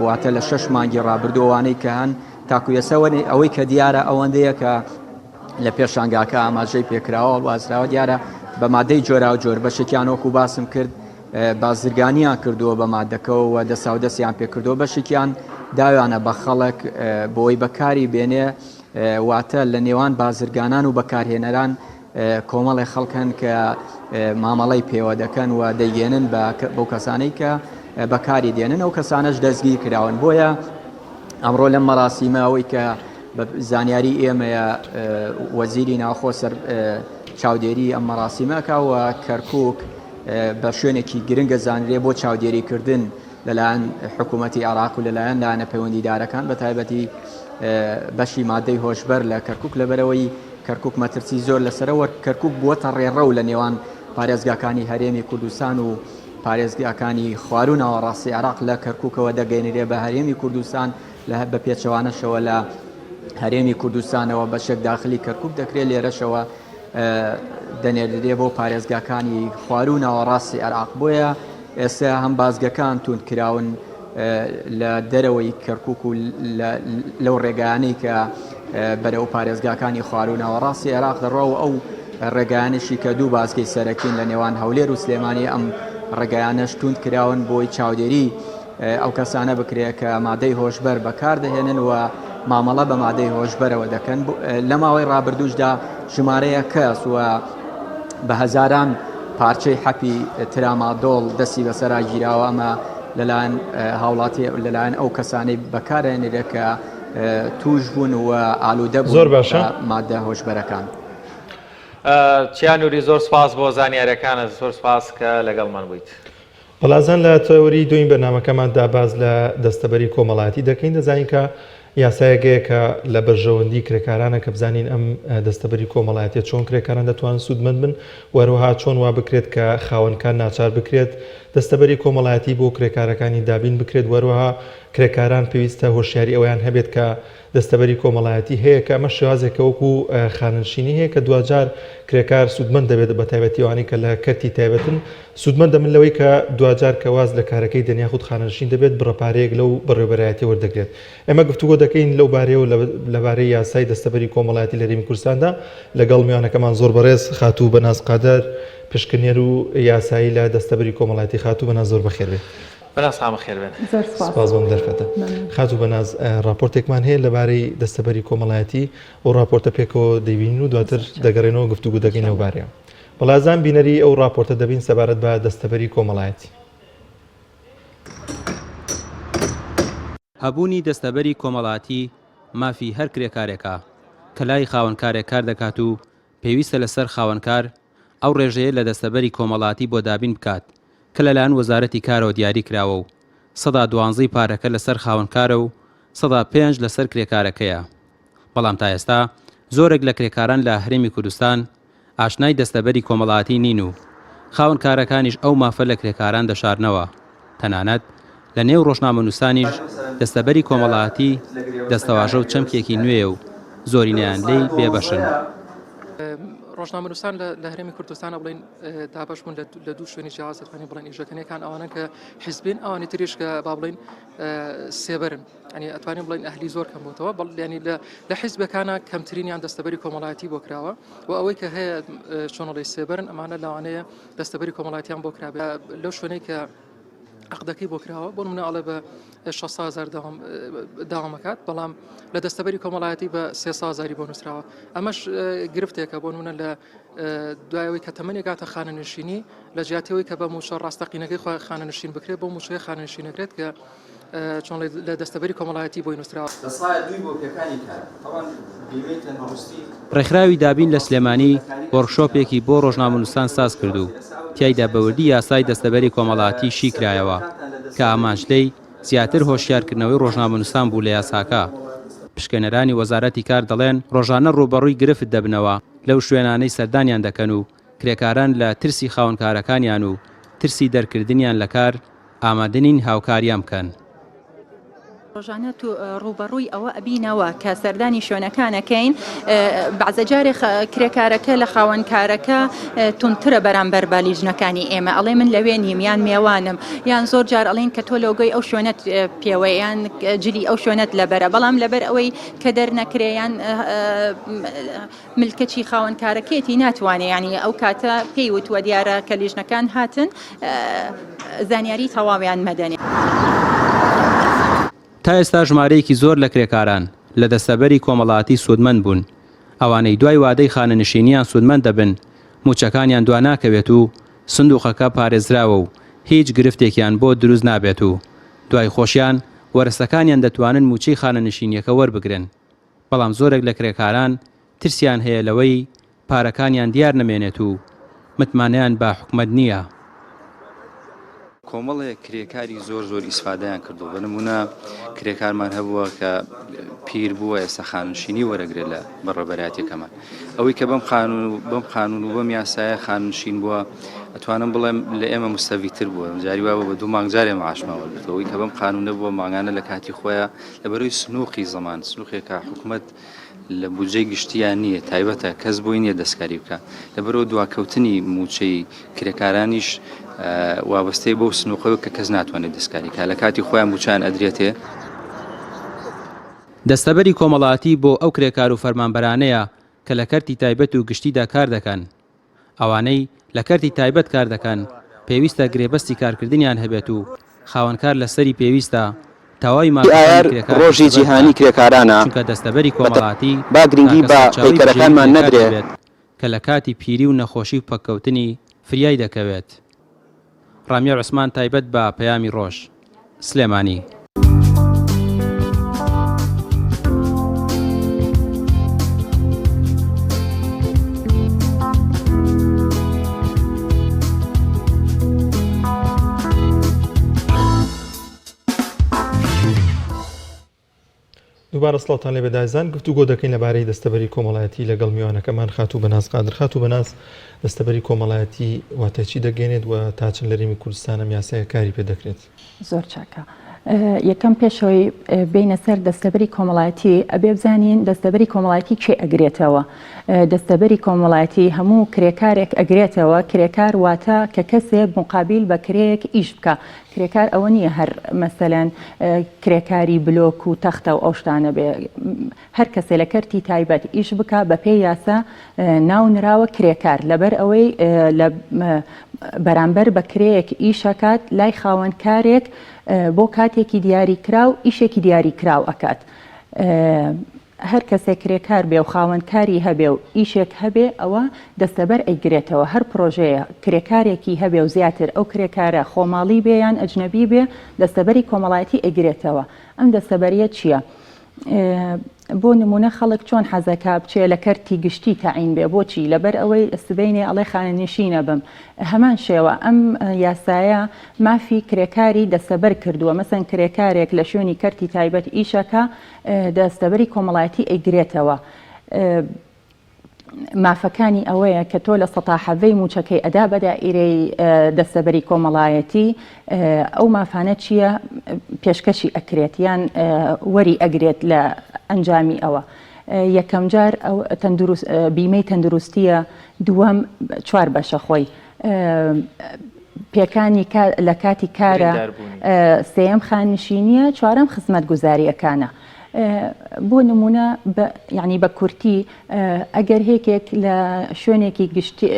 واتە لە شەش مانگی ڕابردووانەی کە هەن تاکو ئێستا ئەوەی کە دیارە ئەوەندەیە کە لە پێشانگاکە ئاماژەی پێکراوە وازراوە دیارە بە مادەی جۆراوجۆر بەشێکیان وەکو باسم کرد بازرگانیان کردووە بە مادەکەەوە و دەساودەستیان پێکردووە بەشێکیان داویانە بە خەڵک بۆی بەکاری بێنێ واتە لە نێوان بازرگانان و بەکارهێنەران کۆمەڵێ خەڵک هەن کە مامەڵەی پێوە دەکەن و دەیگەێنن بە بەو کەسانەی کە بەکاری دێنن ئەو کەسانەش دەستگیر کراون بۆیە ئەمڕۆ لەم مەراسیمە ئەوەی کە بە زانیاری ئێمەیە وەزیری ناوخۆ سەر چاودێری ئەم مەراسیمەکە و کەرکک بە شوێنێکی گرنگە زانرێ بۆ چاودێریکردن لەلایەن حکوومەتی عێراق و لەلایەن لایەنە پەیوەندیدارەکان بە تایبەتی بەشی مادەی هۆشبەر لە کەرکک لەبەرەوەی کەرکک مەترسی زۆر لەسەرەوە کەرکک بووەتە ڕێڕەو لە نێوان پارێزگاکانی هەرێمی کوردستان و پارێزگاکانی خواروو ناوەڕاستی عێراق لە کەرکوکەوە دەگەینرێ بە هەرێمی کوردستان لە بە پێچەوانەشەوە لە هەرێمی کوردستانەوە بەشێک داخلی کەرکوک دەکرێت لێرەشەوە دەنێردرێ بۆ پارێزگاکانی خواروو ناوەڕاستی عێراق بۆیە ئێستا هەم بازگەکان توند کراون لە دەرەوەی کەرکک و لەو ڕێگایانەی کە بەرەو پارێزگاکانی خواروو ناوەڕاستی عێراق دەڕوا و ئەو ڕێگایانەشی کە دوو بازگەی سەرەکین لە نێوان هەولێر و سلێمانی ئەم ڕێگایانەش توند کراون بۆی چاودێری ئەو کەسانە بکرێت کە مادەی هۆشبەر بەکاردەهێنن و مامەڵە بە مادەی هۆشبەرەوە دەکەن لە ماوەی ڕابردووشدا ژمارەیە کەس و بە هەزاران پارچەی حەپی ترامادۆڵ دەستی بەسەرا گیراوە ئەمە لەلایەن هاوڵاتی لەلایەن ئەو کەسانەی بەکارێنرێت کە توش بوون و ئالوودە بوون زۆر باشە مادە هۆشبەرەکان. چیا نوری زۆر سپاس بۆ زانیارەکانت زۆر سپاس کە لەگەڵمان بوویت. بەڵازان لە تەوەری دووەمی بەرنامەکەماندا باس لە دەستەبەری کۆمەڵایەتی دەکەین دەزانین کە یاسایەک هەیە کە لە بەرژەوەندی کرێکارانە کە بزانین ئەم دەستەبەری کۆمەڵایەتیە چۆن کرێکاران دەتوانن سوودمەند بن و هەروەها چۆن وا بکرێت کە خاوەنکار ناچار بکرێت دەستەبەری کۆمەڵایەتی بۆ کرێکارەکانی دابین بکرێت و هەروەها کرێکاران پێویستە هۆشیاری ئەوەیان هەبێت کە دەستەبەری کۆمەڵایەتی هەیە کە ئەمە شێوازێکە وەکو خانەنشینی هەیە کە دواجار کرێکار سوودمەند دەبێت بە تایبەتی ئەوانەی کە لە کەرتی تایبەتن سوودمەند دەبن لەوەی کە دواجار کە واز لە کارەکەی دێن یاخود خانەنشین دەبێت بڕە پارەیەک لەو بەڕێوەبەرایەتیە وەردەگرێت. ئێمە گفتوگۆ دەکەین لەو بارەیەوە لەبارەی یاسای دەستەبەری کۆمەڵایەتی لە هەرێمی کوردستاندا لەگەڵ میوانەکەمان زۆر بەڕێز خاتوو بەناز قادر پشکنێر و یاسایی لە دەستەبەری کۆمەڵایەتی خاتوو بەناز زۆر بەخێربێی. بەناز خان بەخێر بێن. زۆر سپاس. سپاس بۆ ئەم دەرفەتە. مەمنون. خاتوو بەناز ڕاپۆرتێکمان هەیە لەبارەی دەستەبەری کۆمەڵایەتی ئەو ڕاپۆرتە پێکەوە دەیبینین و دواتر دەگەڕێنەوە گفتوگۆ دەکەین لەو بارەیەوە. بەڵازان بینەری ئەو ڕاپۆرتە دەبین سەبارەت بە دەستەبەری کۆمەڵایەتی. هەبوونی دەستەبەری کۆمەڵاتی مافی هەر کرێکارێکە کە لای خاوەنکارێک کار دەکات و پێویستە لەسەر خاوەنکار ئەو ڕێژەیە لە دەستەبەری کۆمەڵاتی بۆ دابین بکات کە لەلایەن وەزارەتی کارەوە دیاری کراوە و سەدا دوانزەی پارەکە لەسەر خاوەنکارە و 5% لەسەر کرێکارەکەیە بەڵام تا ئێستا زۆرێک لە کرێکاران لە هەرێمی کوردستان ئاشنای دەستەبەری کۆمەڵاتی نین و خاوەن کارەکانیش ئەو مافە لە کرێکاران دەشارنەوە تەنانەت لە نێو ڕۆژنامەنووسانیش دەستەبەری کۆمەڵاتی دەستەواژە و چەمکێکی نوێیە و زۆرینەیان لێی بێبەشن. ڕۆژنامەنووسان لە هەرێمی کوردستانە بڵین دابەش بوون لە دوو شوێنی جیاواز دەتوانین بڵێن ئیشەکەنیەکان ئەوانن کە حیزبین ئەوانی تریش کە با بڵین سێبەرن ئەنی ئەتوانین بڵین ئەهلی زۆر کەم بۆتەوە بەڵ ینی لە لە حیزبەکانە کەمترینیان دەستەبەری کۆمەڵایەتی بۆ کراوە و ئەوەی کە هەیە چۆنڵی سێبەرن ئەمانە لەوانەیە دەستەبەری کۆمەڵایەتیان بۆ کرابێت لەو شوێنەی کە عقدەکەی بۆ کراوە بۆ منە ئەڵێ بە 600هزار داوامەکات بەڵام لە دەستەبەری کۆمەڵایەتی بە سێسازاری بۆ نووسراوە ئەمەش گرفتێکە بۆ منە لە دوایەوەی کە تەمەنی گاتە خانەنشینی لە جیاتەوەی کە بە موچە ڕاستەقینەکەی خۆی خانەنشین بکرێت بۆ موچەی خانەنشینەکرێت کە چۆن لە دەستەبەری کۆمەڵایەتی بۆی نووسراوە. لە سایە دووی بۆ پێکانی کار تاوان بیمەی تەندروستی. ڕێکخراوی دابین لە سلێمانی وۆرکشۆپێکی بۆ ڕۆژنامەنووسان ساز کرد و تیایدا بە وردی یاسای دەستەبەری کۆمەڵاتی شی کرایەوە. کە ئامانج لێی زیاتر هۆشیارکردنەوەی ڕۆژنامەنووسان بوو لە یاساکە. پشکێنەرانی وەزارەتی کار دەڵێن ڕۆژانە ڕووبەڕووی گرفت دەبنەوە لەو شوێنانەی سەردانیان دەکەن و کرێکاران لە ترسی خاوەنکارەکانیان و ترسی دەرکردنیان لە کار ئامادەنین هاوکاریان بکەن. ڕۆژانە ڕووبەڕووی ئەوە ئەبینەوە کە سەردانی شوێنەکان ئەکەین بەعزە جارێ کرێکارەکە لە خاوەن کارەکە توندترە بەرامبەر بە لیژنەکانی ئێمە ئەڵێ من لەوێ نیم یان مێوانم یان زۆر جار ئەڵێن کە تۆ لۆگۆی ئەو شوێنەت پێوە یان جلی ئەو شوێنەت لەبەرە بەڵام لەبەر ئەوەی کە دەرنەکرێ یان ملکەچی خاوەن کارەکەیەتی ناتوانێ یانی ئەو کاتە پێی وتووە دیارە کە لیژنەکان هاتن زانیاری تەواویان مەدەنێ. تا ئێستا ژمارەیەکی زۆر لە کرێکاران لە دەستەبەری کۆمەڵاتی سوودمەند بوون، ئەوانەی دوای وادەی خانەنشینیان سوودمەند دەبن مووچەکانیان دواناکەوێت و سندوقەکە پارێزراوە و هیچ گرفتێکیان بۆ دروست نابێت و دوای خۆشیان وەرەسەکانیان دەتوانن مووچەی خانەنشینیەکە وەربگرن. بەڵام زۆرێک لە کرێکاران ترسیان هەیە لەوەی پارەکانیان دیار نەمێنێت و متمانەیان بە حکومەت نییە. کۆمەڵێک کرێکاری زۆر زۆر ئیسفادەیان کردووە، بە نموونە کرێکارمان هەبووە کە پیر بووە ئێستا خانەنشینی وەرەگرێت لە بەڕێوەبەرایەتیەکەمان، ئەوەی کە بەم قانون و بەم قانون و بەم یاسایە خانەنشین بووە ئەتوانم بڵێم لە ئێمە مستەفیدتر بووە، جاری وابووە بە دوو مانگ جارێ معاشمان وەرگرتووە، ئەوەی کە بەم قانونە بووە مانگانە لە کاتی خۆیا لەبەرەی سنوقی زەمان، سنوقێکە حکومەت لە بودجەی گشتییا نییە، تایبەتە، کەس بۆی نییە دەستکاری بکا. لەبەرئەوە دواکەوتنی مووچەی کرێکارانیش وابەستەیە بەو سنوقەوە کە کەس ناتوانێت دەستکاری کا، لە کاتی خۆیان مووچەیان ئەدرێتێ. دەستەبەری کۆمەڵایەتی بۆ ئەو کرێکار و فەرمانبەرانەیە کە لە کەرتی تایبەت و گشتیدا کار دەکەن. ئەوانەی لە کەرتی تایبەت کار دەکەن پێویستە گرێبەستی کارکردنیان هەبێت و خاوەنکار لەسەری پێویستە تەواوی مافەکانی ئایار کرێکار ڕۆژی دەستەبەر جیهانی بکات، کرێکارانە، چونکە دەستەبەری بە تە کۆمەڵاتی با گرنگی تاکە بە سەرچاوەی بژێوی پەیکەرەکانمان کرێکار نەدرێ. دەبێت کە لە کاتی پیری و نەخۆشی و پەککەوتنی فریای دەکەوێت. ڕامیار عوسمان تایبەت بە پەیامی ڕۆژ. سلێمانی. دووبارە سڵاوتان لێبێ دایزان گفتوگۆ دەکەین لەبارەی دەستەبەری کۆمەڵایەتی لەگەڵ میوانەکەمان خاتوو بەناز قادر خاتوو بەناز دەستەبەری کۆمەڵایەتی واتای چی دەگەێنێت و تا چەند لەرێمی کوردستان ئەم یاسایە کاری پێ دەکرێت؟ زۆر چاکە. یەکەم پێشەوەی بینە سەر دەستەبەری کۆمەڵایەتی ئەبێ بزانین دەستەبەری کۆمەڵایەتی کێ ئەگرێتەوە دەستەبەری کۆمەڵایەتی هەموو کرێکارێک ئەگرێتەوە کرێکار واتە کە کەسێ مقابیل بە کرێیەک ئیش بکە کرێکار ئەوە نییە هەر مەسەلەن کرێکاری بلۆک و تەختە و ئەو شتانە بێ هەر کەسێ لە کەرتی تایبەت ئیش بکا بە پێی یاسا ناو نراوە کرێکار لەبەر ئەوەی لە بەرامبەر بە کرێیەک ئیش ئەکات لای خاوەن کارێک بۆ کاتێکی دیاری کراو ئیشێکی دیاری کراو ئەکات. هەر کەسێک کرێکار بێ و خاوەن کاری هەبێ و ئیشێک هەبێ ئەوە دەستەبەر ئەیگرێتەوە، هەر پرۆژەیە کرێکارێکی هەبێ و زیاتر ئەو کرێکارە خۆماڵی بێ یان ئەجنەبی بێ دەستەبەری کۆمەڵایەتی ئەیگرێتەوە. ئەم دەستەبەریە چیە؟ بۆ نمونە خەڵک چۆن حەزەکا بچێ لە کەرتی گشتی تەعین بێ بۆچی؟ لەبەر ئەوەی سبەینێ ئەڵێ خانەنشین ئەبم هەمان شێوە ئەم یاسایە مافی کرێکاری دەستەبەر کردووە مەسەن کرێکارێک لە شوێنی کەرتی تایبەت ئیشەکا دەستەبەری کۆمەڵایەتی ئەیگرێتەوە. مافەکانی ئەوەیە کە تۆ لە سەتا حەڤەی مووچەکەی ئەدا بە دائیرەی دەستەبەری کۆمەڵایەتی ئەو مافانە چییە پێشکەشی ئەکرێت یان وەری ئەگرێت لە ئەنجامی ئەوە یەکەمجار بیمەی تەندروستیە دووەم چوار بەشە خۆی پێکانی لە کاتی کارە سێیەم خاننشینیە چوارەم خزمەتگوزاریەکانە بۆ نمونە یعنی بە کورتی ئەگەر هێکێک لە شوێنێکی گشتی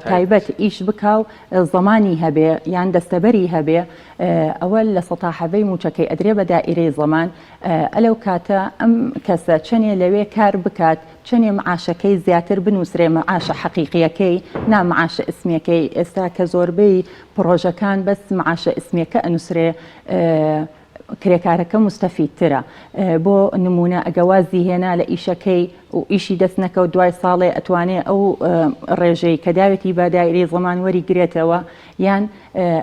تایبەت ئیش بکا و زەمانی هەبێ یان دەستەبەری هەبێ ئەوە لە سەتا حەڤەی موچەکەی ئەدرێ بە دائیرەی زەمان ئەلەو کاتە ئەم کەسە چەنێ لەوێ کار بکات چەنێ معاشەکەی زیاتر بنوسرێ معاشە حەقیقیەکەی نا معاشە ئیسمیەکەی ئێستا کە زۆربەی پڕۆژەکان بەس معاشە ئیسمیەکە ئەنوسرێ. کرێکارەکە موستەفیدترە. بۆ نموونە ئەگە وازی هێنا لە ئیشەکەی و ئیشی دەست نەکەوت دوای ساڵێ ئەتوانێ ئەو ڕێژەی کە داوێتی بە دایرەی زەمان وەری گرێتەوە یان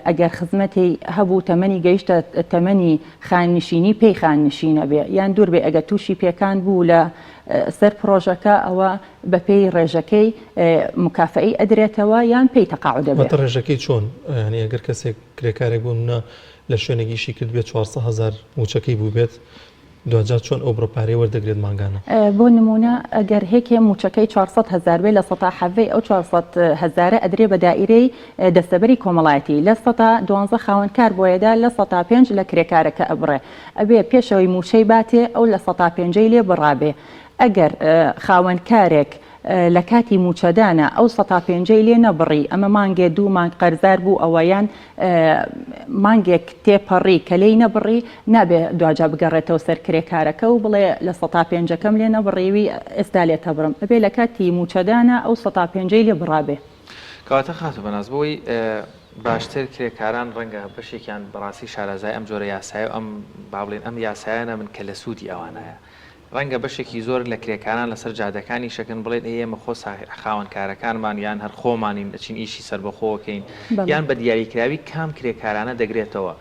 ئەگەر خزمەتی هەبوو تەمەنی گەیشتە تەمەنی خاننشینی پێی خاننشینە بێ یان دوور بێ ئەگەر تووشی پێکان بوو لە سەر پڕۆژەکە ئەوە بەپێی ڕێژەکەی مکافەئی ئەدرێتەوە یان پێی تەقاعود ئەبێ. واتە ڕێژەکەی چۆن؟ یانی ئەگەر کەسێک کرێکارێک بۆ نمونە لە شوێنێک ئیشی کردبێت 400 هەزار مووچەکەی بووبێت دواجار چۆن ئەو بڕە پارەیە وەردەگرێت مانگانە؟ بۆ نمونە ئەگەر هێکێ مووچەکەی 400 هەزار بێ 17% ئەو 400 هەزارە ئەدرێ بە دائیرەی دەستەبەری کۆمەڵایەتی 12% خاوەنکار بۆیەدا 5% لە کرێکارەکە ئەبڕێ ئەبێ پێشەوەی مووچەی باتێ ئەو 5%ی لێ بڕابێ ئەگەر خاوەن کارێک لە کاتی مووچەدانا ئەو سەتا پێنجەی لێ نەبڕی، ئەمە مانگێ دوو مانگ قەرزار بوو ئەوە یان مانگێک تێپەڕی کە لێی نەبڕی، نابێ دواجار بگەڕێتەوە سەر کرێکارەکە و بڵێ لە سەتا پێنجەکەم لێ نەبڕیوی ئێستا لێت ئەبڕم. ئەبێ لە کاتی مووچەدانا ئەو سەتا پێنجەی لێ بڕابێ. کەواتە خاتوو بەناز بۆ ئەوەی باشتر کرێکاران ڕەنگە بەشێکیان بەڕاستی شارەزای ئەم جۆرە یاسایە و ئەم با بڵێین ئەم یاسایە نەبن کە لە سوودی ئەوانایە ڕەنگە بەشێکی زۆر لە کرێکاران لەسەر جادەکان ئیشەکەن بڵێن ئەی ئێمە خۆ خاوەن کارەکانمان یان هەر خۆمانین ئەچین ئیشی سەربەخۆ ئەکەین یان بە دیاریکراوی کام کرێکارانە دەگرێتەوە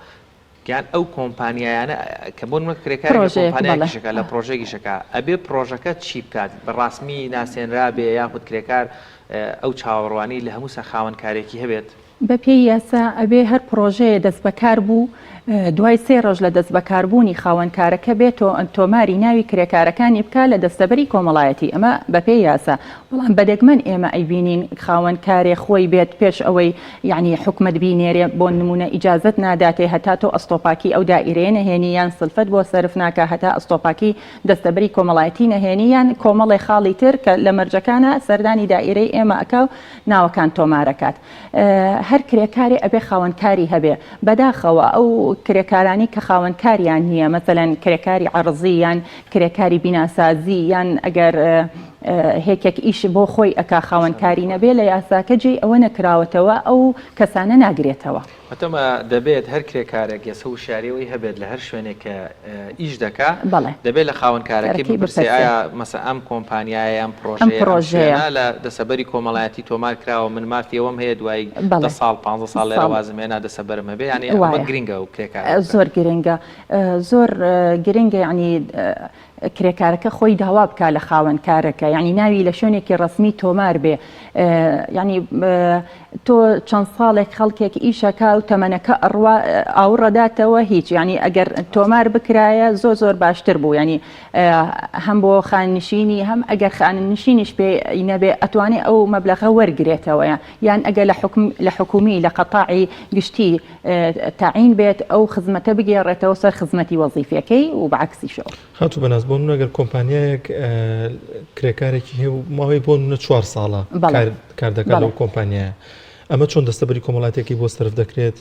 یان ئەو کۆمپانیایانە کە بۆ نمونە کرێکارێک لە کۆمپانیایەک ئیشەکا لە پرۆژەیەک ئیشەکا ئەبێ پرۆژەکە چی بکات بە ڕاسمی ناسێنرابێ یاخود کرێکار ئەو چاوەڕوانی لە هەموو خاوەن کارێکی هەبێت؟ بەپێی یاسا ئەبێ هەر پڕۆژەیە دەستبەکار بوو دوای سێ ڕۆژ لە دەستبەکاربوونی خاوەن کارەکە بێ تۆماری ناوی کرێکارەکانی بکا لە دەستەبەری کۆمەڵایەتی ئەمە بەپێی یاسا بەڵام بەدەگمەن ئێمە ئەیبینین خاوەن کارێ خۆی بێت پێش ئەوەی یەعنی حکومەت بینێرێ بۆ نمونە ئیجازەت ناداتێ هەتا تۆ ئەستۆپاکی ئەو دائیرەیە نەهێنی یان سلفەت بۆ سەرف ناکا هەتا ئەستۆپاکی دەستەبەری کۆمەڵایەتی نەهێنی یان کۆمەڵێ خاڵی تر کە لە مەرجەکانە سەردانی دائیرەی ئێمە ئەکا و ناوەکان تۆمارەکات هەر کرێکارێ ئەبێ خاوەن کاری هەبێ بەداخەوە ئەو کرێکارانی کە خاوەن کاریان نییە مەسەلەن کرێکاری عەڕزی یان کرێکاری بیناسازی یان ئەگەر هێکێک ئیش بۆ خۆی ئەکا خاوەن کاری نەبێ لە یاساکە جێی ئەوە نەکراوەتەوە ئەو کەسانە ناگرێتەوە. وتم دەبێت هەر کرێکارێک یەسە وشیاری ئەوەی هەبێت لە هەر شوێنێک کە ئیش دەکا دەبێت لە خاوەن کارەکەی بپرسێ ئایا مەسە ئەم کۆمپانیایە ئەم پرۆژەیە ئەم شوێنە لە دەسەبەری کۆمەڵایەتی تۆمار کراوە من مافی ئەوەم هەیە دوای دە ساڵ پانزە ساڵ لێرە وازم هێنا دەسەبەرم هەبێ یانی ئەمە گرینگە ئەو کرێکارە زۆر گرینگە زۆر گرینگە یانی کرێکارەکە خۆی داوا بکا لە خاوەن کارەکە یعنی ناوی لە شوێنێکی ڕەسمی تۆمار بێ یعنی تۆ چەند ساڵێک خەڵکێک ئیشەکە و تەمەنەکە ئەڕوا ئاوڕەداتەوە هیچ یعنی ئەگەر تۆمار بکرایە زۆر زۆر باشتر بوو یعنی هەم بۆ خاننشینی هەم ئەگەر خاننشینیش پێ نەبێ ئەتوانێ ئەو مەبلەغە وەرگرێتەوە یان ئەگەر لە حکم لە حکومی لە قەتاعی گشتی تەعین بێت ئەو خزمەتە بگێڕێتەوە سەر خزمەتی وەزیفیەکەی و بە عەکسیشەوە. خاتوو بەناز بۆ نمونە گەر کۆمپانیایەک کرێکارێکی هەیە و ماوەی بۆ نمونە چوار ساڵە کار دەکات لەو کۆمپانیایە ئەمە چۆن دەستەبەری کۆمەڵاتیەکەی بۆ سەرف دەکرێت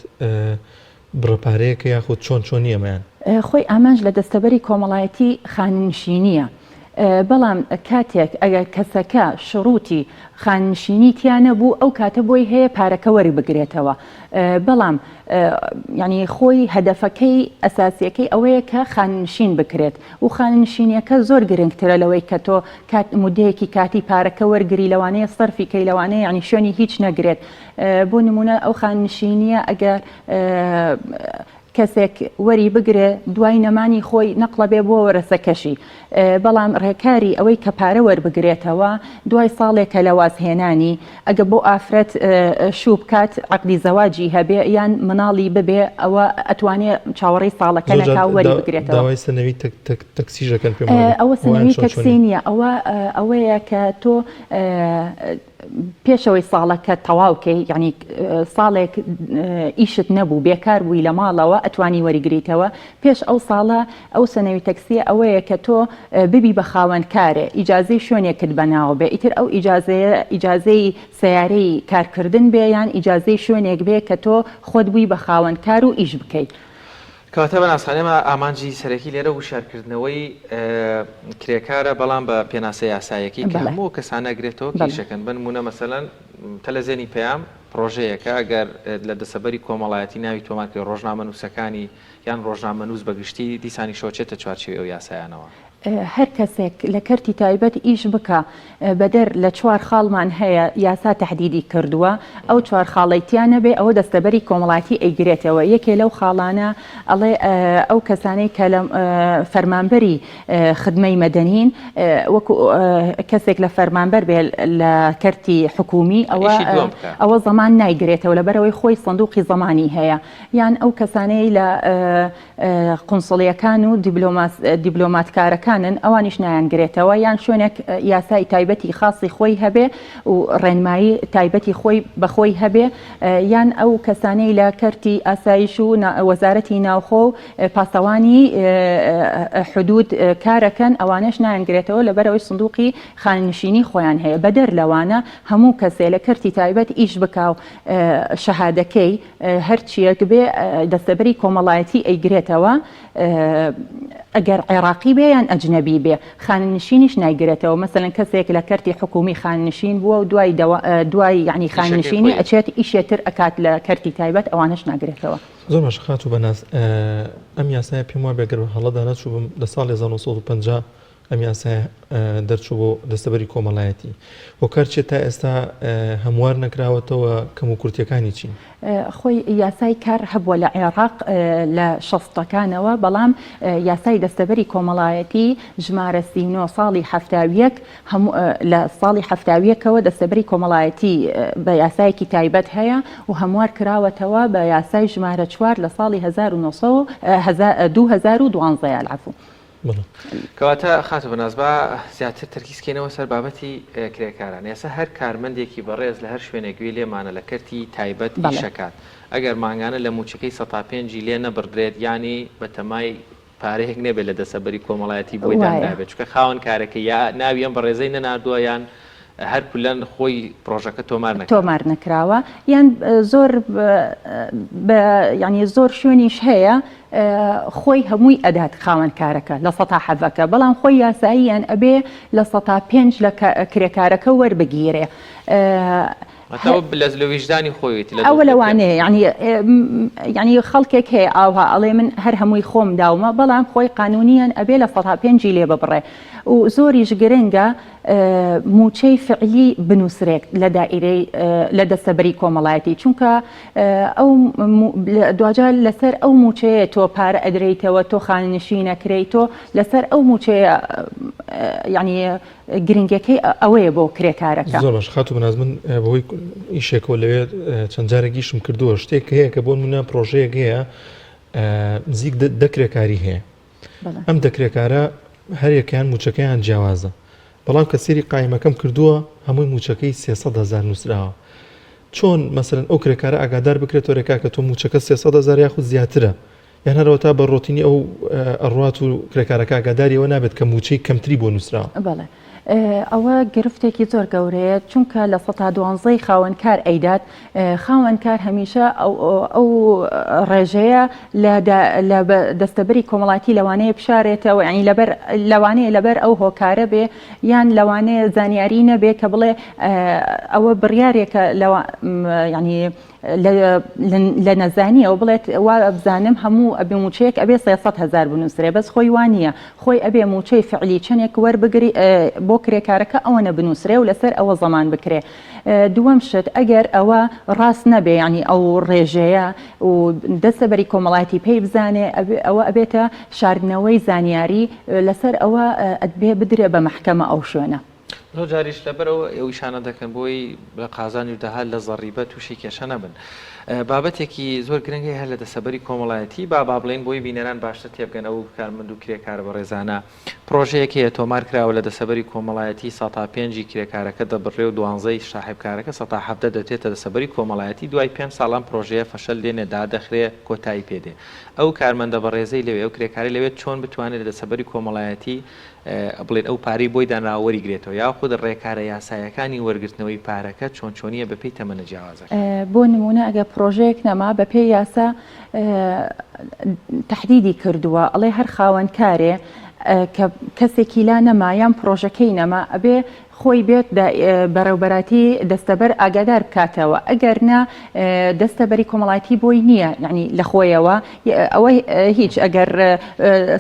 بڕە پارەیەکە یاخود چۆن چۆنی ئەمەیان؟ خۆی ئامانج لە دەستەبەری کۆمەڵایەتی خانەنشینییە بەڵام کاتێک ئەگەر کەسەکە شروتی خانەنشینی تیا نەبوو ئەو کاتە بۆی هەیە پارەکە وەربگرێتەوە بەڵام یعنی خۆی هەدەفەکەی ئەساسیەکەی ئەوەیە کە خانەنشین بکرێت و خانەنشینیەکە زۆر گرنگترە لەوەی کە تۆ کات مدەیەکی کاتی پارەکە وەرگری لەوانەیە سەرفی کەی لەوانەیە یعنی شوێنی هیچ نەگرێت بۆ نمونە ئەو خانەنشینیە ئەگەر کەسێک وەری بگرێ دوای نەمانی خۆی نەقڵە بێ بۆ وەرەسەکەشی بەڵام ڕێکاری ئەوەی کە پارە وەربگرێتەوە دوای ساڵێکە لە وازهێنانی ئەگە بۆ ئافرەت شوو بکات عەقدی زەواجی هەبێ یان مناڵی ببێ ئەوە ئەتوانێ چاوەڕێی ساڵەکە نەکا و وەری بگرێتەوە. داوای سەنەوی تەکسیش دەکەن پێم وابێ ئەوە سەنەوی تەکسی نییە ئەوە ئەوەیە کە تۆ پێش ئەوەی ساڵەکە تەواو کەی یعنی ساڵێک ئیشت نەبوو بێکار بووی لە ماڵەوە ئەتوانی وەریگریتەوە پێش ئەو ساڵە ئەو سەنەوی تەکسیە ئەوەیە کە تۆ ببی بە خاوەن کارێ ئیجازەی شوێنێکت بەناوە بێ ئیتر ئەو ئیجازەیە ئیجازەی سەیارەی کارکردن بێ یان ئیجازەی شوێنێک بێ کە تۆ خۆت بووی بە خاوەن کار و ئیش بکەی. کەواتە بەناز خان ئێمە ئامانجی سەرەکی لێرە وشیارکردنەوەی کرێکارە بەڵام بە پێناسە یاسایەکەی کە هەموو ئەو کەسانە ئەگرێتەوە کە ئیشەکەن بە نموونە مەسەلەن تەلەزێنی پەیام. پڕۆژەیەکە ئەگەر لە دەسەبەری کۆمەڵایەتی ناوی تۆمار کرێ ڕۆژنامەنووسەکانی یان ڕۆژنامەنووس بە گشتی دیسانیشەوە چێتە چوارچێوەی ئەو یاسایانەوە. هەر کەسێک لە کەرتی تایبەت ئیش بکا بەدەر لە چوار خاڵمان هەیە یاسا تەحدیدی کردووە ئەو چوار خاڵەی تیا نەبێ ئەوە دەستەبەری کۆمەڵایەتی ئەیگرێتەوە یەکێ لەو خاڵانە ئەڵێ ئەو کەسانەی کە لە فەرمانبەری خدمەی مەدەنین وەکو کەسێک لە فەرمانبەر بێ لە کەرتی حکومی ئەوە ئەوە زەمان نایگرێتەوە لەبەرەوەی خۆی سندوقی زەمانی هەیە یان ئەو کەسانەی لە قونسڵیەکان و دیبلۆماتکارەکانن ئەوانیش نایانگرێتەوە یان شوێنێک یاسای تایبەتی خاصی خۆی هەبێ و ڕێنمایی تایبەتی خۆی بەخۆی هەبێ یان ئەو کەسانەی لە کەرتی ئاسایش و وەزارەتی ناوخۆ و پاسەوانی حدود کارەکەن ئەوانەش نایانگرێتەوە لەبەرئەوەی سندوقی خانەنشینی خۆیان هەیە بەدەر لەوانە هەموو کەسێ لە کەرتی تایبەت ئیش بکا و شەهادەکەی هەرچیەک بێ دەستەبەری کۆمەڵایەتی ئەیگرێتەوە ئەگەر عێراقی بێ یان ئەجنەبی بێ خانەنشینیش نایگرێتەوە مەسەلەن کەسێک لە کەرتی حکومی خانەنشین بووە و دوای دەوا دوای یعنی خانەنشینی ئەچێت ئیشێ تر ئەکات لە کەرتی تایبەت ئەوانەش ناگرێتەوە. زۆر باشە خاتوو بەناز ئەم یاسایە پێم وابێ گەر بە هەڵەدا نەچووبم لە ساڵی 1950 ئەم یاسایە دەرچوو بۆ دەستەبەری کۆمەڵایەتی. هۆکار چیە تا ئێستا هەموار نەکراوەتەوە، کەموکورتیەکانی چین؟ خۆی یاسای کار هەبووە لە عێراق لە شەستەکانەوە، بەڵام یاسای دەستەبەری کۆمەڵایەتی ژمارە 39 ساڵی 71 هەموو لە ساڵی 71ەوە دەستەبەری کۆمەڵایەتی بە یاسایەکی تایبەت هەیە و هەموار کراوەتەوە بە یاسای ژمارە چوار لە ساڵی 2012 العفو. کەواتە خاتوو بەناز با زیاتر تەرکیز کەینەوە سەر بابەتی کرێکاران ئێستا هەر کارمەندێکی بەڕێز لە هەر شوێنێک گوێی لێمانە لە کەرتی تایبەت ئیشەکات ئەگەر مانگانە لە موچەکەی سەتا پێنجی لێ نەبڕدرێت یانی بەتەمای پارەیەک نەبێت لە دەسەبەری کۆمەڵایەتی بۆی دانرابێت چونکە خاوەن کارەکەی یا ناوی ئەم بەڕێزەی نەناردووە یان هەر کولەن خۆی پرۆژەکە تۆمار نەکراوە. تۆمار نەکراوە یان زۆر بە یانی زۆر شوێنیش هەیە خۆی هەمووی ئەدات خاوەن کارەکە لە سەتا حەڤەکە بەڵام خۆی یاساییان ئەبێ لە سەتا پێنج لە کرێکارەکە وەربگیرێ. لە ویژدانی خۆیەتی لە ئەوە لەوانەیە یعنی یعنی خەڵکێک هەیە ئاوها ئەڵێ من هەر هەمووی خۆم داومە بەڵام خۆی قانونیان ئەبێ لە سەتا پێنجی لێ ببڕێ و زۆریش گرنگە مووچەی فعلی بنووسرێت لە دائیرەی لە دەستەبەری کۆمەڵایەتی چونکە ئەو دواجار لەسەر ئەو مووچەیە تۆ پارە ئەدرێیتەوە تۆ خانەنشین ئەکرێی تۆ لەسەر ئەو مووچەیە یعنی گرنگەکەی ئەوەیە بۆ کرێکارەکە. زۆر باش خاتوو بەناز من بەهۆی ئیشێکەوە لەوێ چەند جارێک ئیشم کردووە شتێک هەیە کە بۆ نمونە پرۆژەیەک هەیە نزیک دە کرێکاری هەیە ئەم دە کرێکارە هەریەکەیان مووچەکەیان جیاوازە بەڵام کە سەیری قایمەکەم کردووە هەمووی مووچەکەی 300 هەزار نووسراوە چۆن مەسەلەن ئەو کرێکارە ئاگادار بکرێتەوە رێ کاکە تۆ مووچەکە 300 هەزار یاخود زیاترە یان هەرەوە تا بە ڕۆتینی ئەو ئەڕوات و کرێکارەکە ئاگاداری ئەوە نابێت کە مووچەی کەمتری بۆ نووسراوە. بەڵێ ئەوە گرفتێکی زۆر گەورەیە چونکە لە سەتا دوانزەی خاوەنکار ئەیدات خاوەنکار هەمیشە ئەو ڕێژەیە لە دەستەبەری کۆمەڵاتی لەوانەیە بشارێتەوە ینی لەبەر لەوانەیە لەبەر ئەو هۆکارە بێ یان لەوانەیە زانیاری نەبێ کە بڵێ ئەوە بڕیارێکە ینی لە نەزانیەوە بڵێت وا بزانم هەموو ئەبێ موچەیەک ئەبێ 300 هەزار بنووسرێ بەس خۆی وا نییە خۆی ئەبێ موچەی فعلی چەندێک وەربگری بۆ کرێکارەکە ئەوەنە بنووسرێ و لەسەر ئەوە زەمان بکرێ دووەم شت ئەگەر ئەوە ڕاست نەبێ یانی ئەو ڕێژەیە و دەستەبەری کۆمەڵایەتی پێی بزانێ ئەوە ئەبێتە شاردنەوەی زانیاری لەسەر ئەوە ئەبێ بدرێ بە مەحکەمە ئەو شوێنە. زۆر جاریش لەبەر ئەوە ئەو ئیشانە دەکەن بۆی لە قازانج و داهات لە زەڕیبە تووشی کێشە نەبن. بابەتێکی زۆر گرنگ هەیە هەر لە دەسەبەری کۆمەڵایەتی با با بڵێین بۆی بینەران باشتر تێبگەن ئەو کارمەند و کرێکارە بەڕێزانە پڕۆژەیەک هەیە تۆمار کراوە لە دەسەبەری کۆمەڵایەتی سەتا پێنجی کرێکارەکە دەبڕێ و دوانزەی ساحێبکارەکە سەتا 17 دەچێتە دەسەبەری کۆمەڵایەتی دوای پێنج ساڵ ئەم پڕۆژەیە فەشەل دێنێ دادەخرێ کۆتایی پێ دێ ئەو کارمەندە بەڕێزەی لەوێ ئەو کرێکارەی لەوێ چۆن بتوانێت لە دەسەبەری کۆمەڵایەتی بڵێن ئەو پارەی بۆی دانراوە وەریگرێتەوە یاخود ڕێکارە یاساییەکانی وەرگرتنەوەی پارەکە چۆن چۆنییە بەپێی تەمەنە جیاوازەکان. بۆ نموونە ئەگەر پڕۆژەیەک نەما بەپێی یاسا تەحدیدی کردووە ئەڵێ هەر خاوەن کارێ. کە کەسێکی لا نەما یان پڕۆژەکەی نەما ئەبێ خۆی بێت بەڕێوبەراتی دەستەبەر ئاگادار بکاتەوە ئەگەر نا دەستەبەری کۆمەڵایەتی بۆی نییە یعنی لە خۆیەوە ئەوە هیچ ئەگەر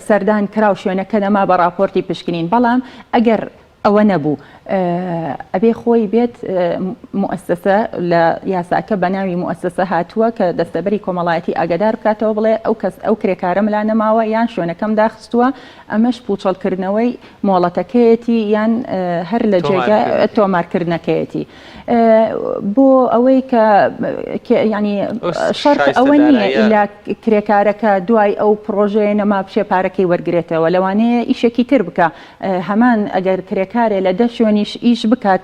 سەردان کراو شوێنەکە نەما بە ڕاپۆرتی پشکنین بەڵام ئەگەر ئەوە نەبوو ئەبێ خۆی بێت موئەسەسە لە یاساکە بە ناوی موئەسەسە هاتووە کە دەستەبەری کۆمەڵایەتی ئاگادار بکاتەوە بڵێ ئەو کەس ئەو کرێکارەم لا نەماوە یان شوێنەکەم داخستووە ئەمەش پوچەڵکردنەوەی مۆڵەتەکەیەتی یان هەر لە جێگا تۆمارکردنەکەیەتی بۆ ئەوەی کە ینی شەرت ئەوە نییە ئیلا کرێکارەکە دوای ئەو پرۆژەیە نەما بچێ پارەکەی وەرگێتەوە لەوانەیە ئیشێکی تر بکە هەمان ئەگەر کرێکارێ لە دە شوێنیش ئیش بکات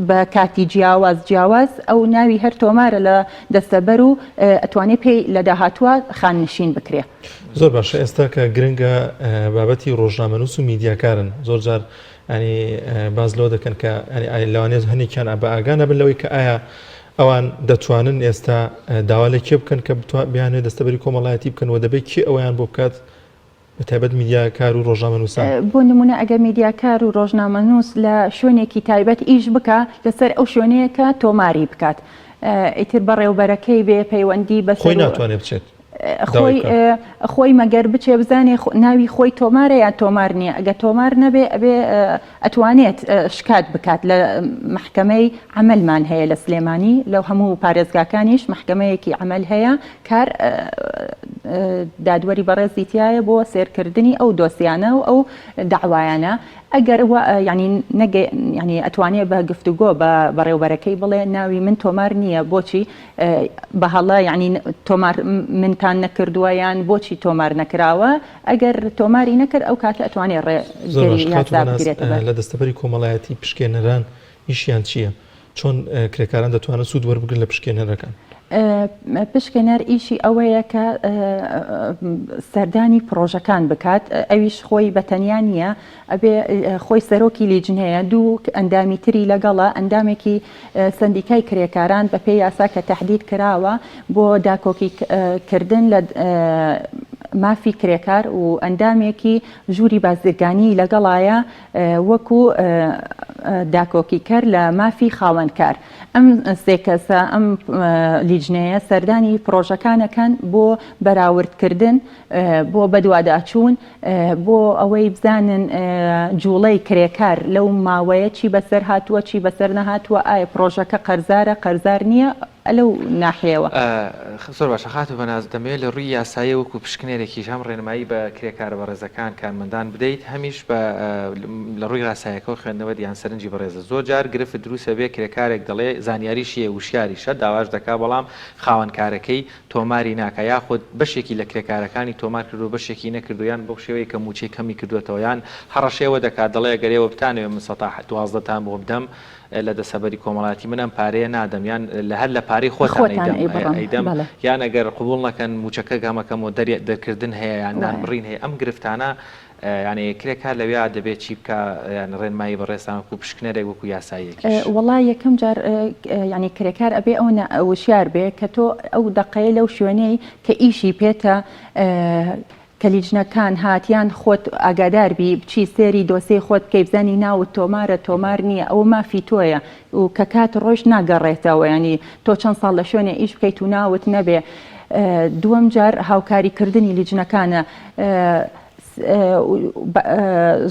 بە کاتی جیاواز جیاواز ئەو ناوی هەر تۆمارە لە دەستەبەر و ئەتوانێ پێی لە داهاتووە خاننشین بکرێ. زۆر باشە ئێستا کە گرنگە بابەتی ڕۆژنامەنووس و میدیاکارن زۆر جار ینی باز لەوە دەکەن کە لەوانەیە هەنێکیان بە ئاگا نەبن لەوەی کە ئایا ئەوان دەتوانن ئێستا داوا لە کێ بکەن کە بیانێت دەستەبەری کۆمەڵایەتی بکەن و دەبێت کێ ئەویان بۆ بکات بە تایبەت میدیاکار و ڕۆژنامەنووسان. بۆ نموونە ئەگەر میدیاکار و ڕۆژنامەنووس لە شوێنێکی تایبەت ئیش بکا لەسەر ئەو شوێنەیە کە تۆماری بکات ئیتر بەڕێوبەرەکەی بێ پەیوەندی بە خۆی ناتوانێت بچێت خۆی خۆی مەگەر بچێ بزانێ ناوی خۆی تۆمارە یان تۆمار نییە ئەگە تۆمار نەبێ ئەبێ ئەتوانێت شکات بکات لە مەحکەمەی عەمەلمان هەیە لە سلێمانی لەو هەموو پارێزگاکانیش مەحکەمەیەکی عەمەل هەیە کار دادوەری بەڕێزی تایە بۆ سێرکردنی ئەو دۆسیانە و ئەو داوایانە ئەگەر ینی نەگە ینی ئەتوانێت بە گفتوگۆ بە بەڕێوبەرەکەی بڵێ ناوی من تۆمار نییە بۆچی بە هەڵە یعنی تۆمار منتان نەکردووە یان بۆچی تۆمار نەکراوە ئەگەر تۆماری نەکرد ئەو کاتە ئەتوانێ ڕێ زۆر گەری باش خاتوو یاسا بەناز بگرێتە بەر. لە دەستەبەری کۆمەڵایەتی پشکێنەران ئیشیان چییە؟ چۆن کرێکاران دەتوانن سوود وەربگرن لە پشکێنەرەکان؟ پشکێنەر ئیشی ئەوەیە کە سەردانی پڕۆژەکان بکات ئەویش خۆی بە تەنیا نییە ئەبێ خۆی سەرۆکی لیجنەیە دوو ئەندامی تری لەگەڵە ئەندامێکی سەندیکای کرێکاران بەپێی یاسا کە تەحدید کراوە بۆ داکۆکی کردن لە مافی کرێکار و ئەندامێکی ژووری بازرگانی لەگەڵایە وەکو داکۆکیکەر لە مافی خاوەنکار. ئەم سێ کەسە ئەم لیجنەیە سەردانی پڕۆژەکانەکەن بۆ بەراوردکردن بۆ بەدواداچوون بۆ ئەوەی بزانن جوڵەی کرێکار لەو ماوەیە چی بەسەر هاتووە چی بەسەر نەهاتووە ئایا پڕۆژەکە قەرزارە قەرزار نییە لەو ناحیەوە. زۆر باشە خاتوو بەناز دەمەوێت لە ڕووی یاساییە وەکو پشکنێرێکیش هەم ڕێنمایی بە کرێکارە بەڕێزەکان کارمەندان بدەیت هەمیش بە لە ڕووی راسایەکەوە خوێندنەوەت یان سەرنجی بەڕێزت زۆر جار گرفت دروست ئەبێ کرێکارێک دەڵێ زانیاریشی هەیە وشیاریشە داواش دەکا بەڵام خاوەن کارەکەی تۆماری ناکا یاخود بەشێکی لە کرێکارەکانی تۆمار کردووە بەشێکی نەکردووە یان بەو شێوەیە کە مووچەی کەمی کردووەتەوە یان هەڕەشەی ئەوە دەکات دەڵێ گەر ئێوە بتانەوێ من سەتا 12 تان بۆ بدەم لە دەسەبەری کۆمەڵایەتی من ئەم پارەیە نادەم یان لە هەر لە پارەی خۆتان خۆتان ئەیدەم ئەیبڕم ئەیدەم بەڵێ. یان ئەگەر قبوڵ نەکەن مووچەکە گەمەکەم و دەر دەرکردن هەیە یان نان وایە. بڕین هەیە ئەم گرفتانە یانی کرێکار لەویا دەبێت چی بکا یان ڕێنمایی بەڕێزتان وەکو پشکنەرێک وەکو یاساییەکیش. وەڵا یەکەم جار یانی کرێکار ئەبێ ئەوەنە وشیار بێ کە تۆ ئەو دەقەیە لەو شوێنەی کە ئیشی پێتە کە لیجنەکان هات یان خۆت ئاگادار بی بچی سێری دۆسێی خۆت بکەی بزانی ناوت تۆمارە تۆمار نییە ئەوە مافی تۆیە و کە کات ڕۆیشت ناگەڕێتەوە یانی تۆ چەند ساڵ لە شوێنێ ئیش بکەیت و ناوت نەبێ دووەم جار هاوکاری کردنی لیجنەکانە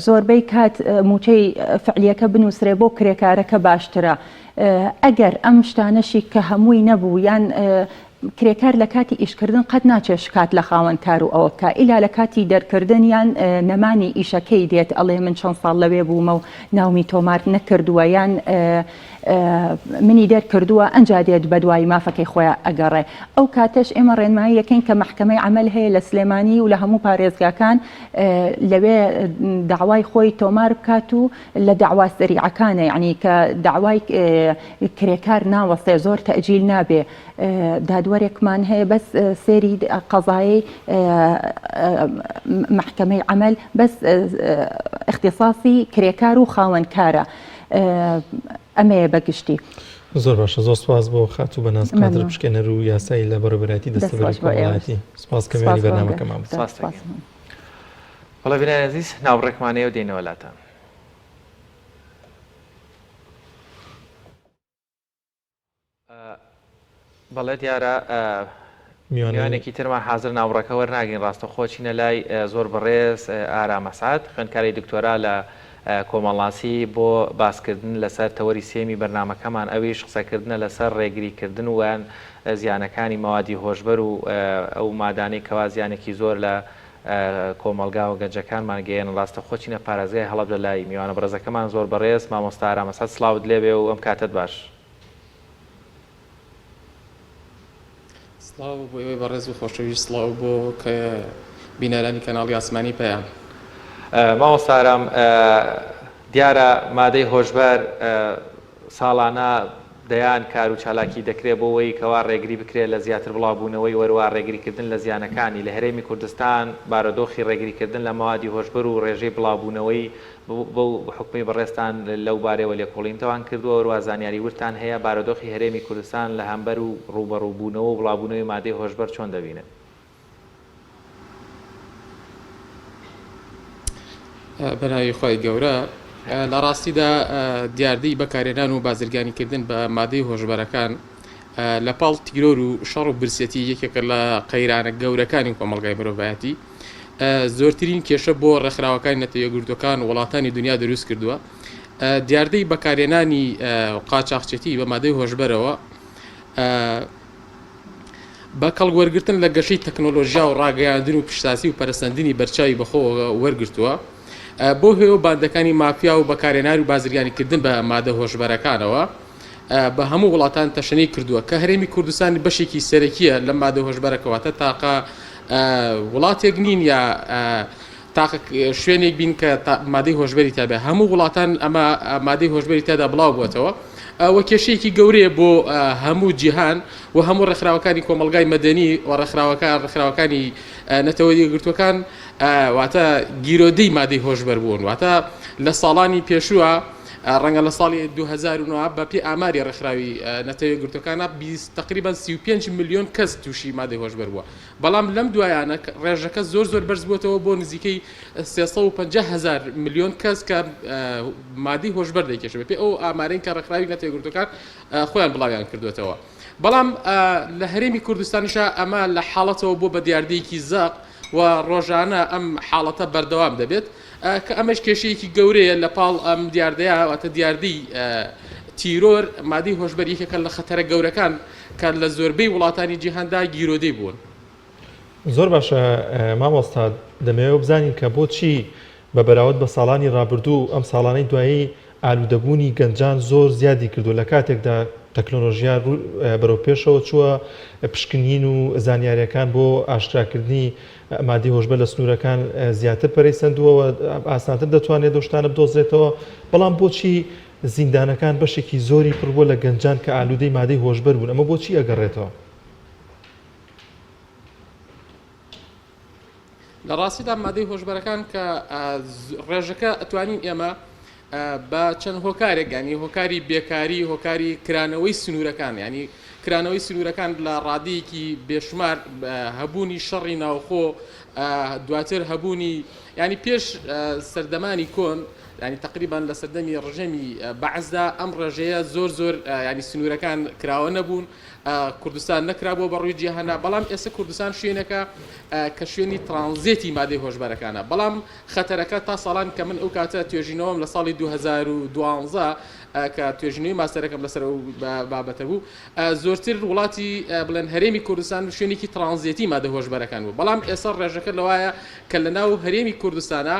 زۆربەی کات مووچەی فعلیەکە بنووسرێ بۆ کرێکارەکە باشترە ئەگەر ئەم شتانەشی کە هەمووی نەبوو یان کرێکار لە کاتی ئیشکردن قەت ناچێت شکات لە خاوەن کار و ئەوە بکە ئیلا لە کاتی دەرکردن یان نەمانی ئیشەکەی دێت ئەڵێ من چەند ساڵ لەوێ بوومە و ناومی تۆمار نەکردووە یان منی دەرکردووە ئەنجا دێت بەدوای مافەکەی خۆیا ئەگەڕێ ئەو کاتەش ئێمە ڕێنمایی یەکەین کە مەحکەمەی عەمەل هەیە لە سلێمانی و لە هەموو پارێزگاکان لەوێ داوای خۆی تۆمار بکات و لە داوا سەریعەکانە یعنی کە داوای کرێکار ناوەستێ زۆر تەجیل نابێ دادوەرێکمان هەیە بەس سێری قەزایەی مەحکەمەی عەمەل بەس اختصاصی کرێکار و خاوەنکارە ئەمەیە بە گشتی. زۆر باشە زۆر سپاس بۆ خاتوو بەناز قادر پشکێنەر و یاسایی لە بەڕێوەبەرایەتی دەستەبەری کۆمەڵایەتی سپاس کە میوانی بەرنامەکەمان بوو. سپاس. بەڵێ بینەرانی ئەزیز ناوبڕێکمان هەیە و دێینەوە لاتان. بەڵێ دیارە میوانێکی ترمان حازر ناوبڕەکە وەرناگرین ڕاستەوخۆ چینە لای زۆر بەڕێز ئارام ئەسعەد خوێندکاری دکتۆرا لە کۆمەڵناسی بۆ باسکردن لەسەر تەوەری سێمی بەرنامەکەمان ئەویش قسەکردنە لەسەر ڕێگریکردن و زیانەکانی مەوادی هۆشبەر و ئەو مادانەی کەوا زیانێکی زۆر لە کۆمەڵگا و گەنجەکانمان گەیەنن ڕاستەوخۆ چینە پارێزگای هەڵەبجە لای میوانە بەڕێزەکەمان زۆر بەڕێز مامۆستا ئارام ئەسعەد سڵاوت لێبێ و ئەم کاتەت باش. سڵاو بۆ ئێوەی بەڕێز و خۆشەویست سڵاو بۆ بینەرانی کەناڵی ئاسمانی پەیام. مامۆستا ئارام دیارە مادەی هۆشبەر ساڵانە دەیان کار و چالاکی دەکرێت بۆ وەی کەوا ڕێگری بکرێت لە زیاتر بڵاوبوونەوەی وەروا ڕێگریکردن لە زیانەکانی لە هەرێمی کوردستان بارۆدۆخی ڕێگریکردن لە مەوادی هۆشبەر و ڕێژەی بڵاوبوونەوەی بەو حوکمەی بەڕێزتان لەو بارەیەوە لێکۆڵینتەوان کردووە وەروا زانیاری وردتان هەیە بارۆدۆخی هەرێمی کوردستان لە هەمبەر و ڕووبەڕووبوونەوە و بڵاوبوونەوەی مادەی هۆشبەر چۆن دەبینن؟ بەناوی خوای گەورە لە ڕاستیدا دیاردەی بەکارهێنان و بازرگانیکردن بە مادەی هۆشبەرەکان لە پاڵ تیرۆر و شەڕ و برسێتی یەکێکە لە قەیرانە گەورەکانی کۆمەڵگای مرۆڤایەتی زۆرترین کێشە بۆ ڕێکخراوەکانی نەتەوە یەکگرتووەکان و وڵاتانی دنیا دروست کردووە دیاردەی بەکارهێنانی قاچاخچێتی بە مادەی هۆشبەرەوە بە کەڵک وەرگرتن لە گەشەی تەکنۆلۆژیا و ڕاگەیاندن و پیشسازی و پەرەسەندنی بەرچاوی بەخۆوە وەرگرتووە، بەو هۆیەوە باندەکانی مافیا و بەکارهێنەر و بازرگانیکردن بە مادە هۆشبەرەکانەوە بە هەموو وڵاتان تەشەنەی کردووە کە هەرێمی کوردستان بەشێکی سەرەکیە لەم مادە هۆشبەرە کەواتە تاقە وڵاتێک نین یا تاقە شوێنێک بین کە مادەی هۆشبەری تابێ هەموو وڵاتان ئەمە مادەی هۆشبەری تێدا بڵاو بووەتەوە ئەوە کێشەیەکی گەورەیە بۆ هەموو جیهان و هەموو ڕێکخراوەکانی کۆمەڵگای مەدەنی و ڕێکخراوەکان ڕێکخراوەکانی نەتەوە یەکگرتووەکان واتە گیرۆدەی مادەی هۆشبەر بوون واتە لە ساڵانی پێشووە ڕەنگە لە ساڵی 2009 بە پێی ئاماری ڕێکخراوی نەتەوە یەکگرتووەکانە تقریبا 35 میلیۆن کەس تووشی مادەی هۆشبەر بووە بەڵام لەم دوایانە ڕێژەکە زۆر زۆر بەرز بووەتەوە بۆ نزیکەی 350 هەزار ملیۆن کەس کە مادەی هۆشبەر دەیکێشن بەپێی ئەو ئامارەی کە ڕێکخراوی نەتەوە یەکگرتووەکان خۆیان بڵاویان کردوێتەوە بەڵام لە هەرێمی کوردستانیشا ئەمە لە حاڵەتەوە بۆ بە دیاردەیەکی زەق و ڕۆژانە ئەم حاڵەتە بەردەوام دەبێت کە ئەمەش کێشەیەکی گەورەیە لە پاڵ ئەم دیاردەیە واتە دیاردەی تیرۆر مادەی هۆشبەر یەکێکە لە خەتەرە گەورەکان کە لە زۆربەی وڵاتانی جیهاندا گیرۆدەی بوون. زۆر باشە مامۆستا دەمەوێت بزانین کە بۆچی بە بەراورد بە ساڵانی ڕابردوو ئەم ساڵانەی دوایی ئالوودەبوونی گەنجان زۆر زیادی کردووە لە کاتێکدا تەکنۆلۆژیا بەرەو پێشەوە چووە پشکنین و زانیاریەکان بۆ ئاشکراکردنی مادەی هۆشبەر لە سنوورەکان زیاتر پەرەی سەندووە و ئاسانتر دەتوانرێت ئەو شتانە بدۆزرێتەوە بەڵام بۆچی زیندانەکان بەشێکی زۆری پڕ بووە لە گەنجان کە ئالوودەی مادەی هۆشبەر بوون ئەمە بۆچی ئەگەڕێتەوە؟ لە ڕاستیدا مادەی هۆشبەرەکان کە ڕێژەکە ئەتوانین ئێمە بە چەند هۆکارێک ینی هۆکاری بێکاری هۆکاری کرانەوەی سنوورەکان ینی کرانەوەی سنوورەکان لە ڕادەیەکی بێشمار هەبوونی شەڕی ناوخۆ دواتر هەبوونی ینی پێش سەردەمانی کۆن ینی تقریبان لە سەردەمی ڕژێمی بەعسدا ئەم ڕێژەیە زۆر زۆر ینی سنوورەکان کراوە نەبوون کوردستان نەکرابووە بە ڕووی جیهانا، بەڵام ئێستا کوردستان شوێنێکە کە شوێنی ترانزێتی مادەی هۆشبەرەکانە، بەڵام خەتەرەکە تا ساڵان کە من ئەو کاتە توێژینەوەم لە ساڵی 2012 کە توێژینەوەی ماستەرەکەم لەسەر ئەو بابەتە بوو زۆرتر وڵاتی بڵێن هەرێمی کوردستان شوێنێکی ترانزێتی مادە هۆشبەرەکان بوو، بەڵام ئێستا ڕێژەکە لەوایە کە لە ناو هەرێمی کوردستانە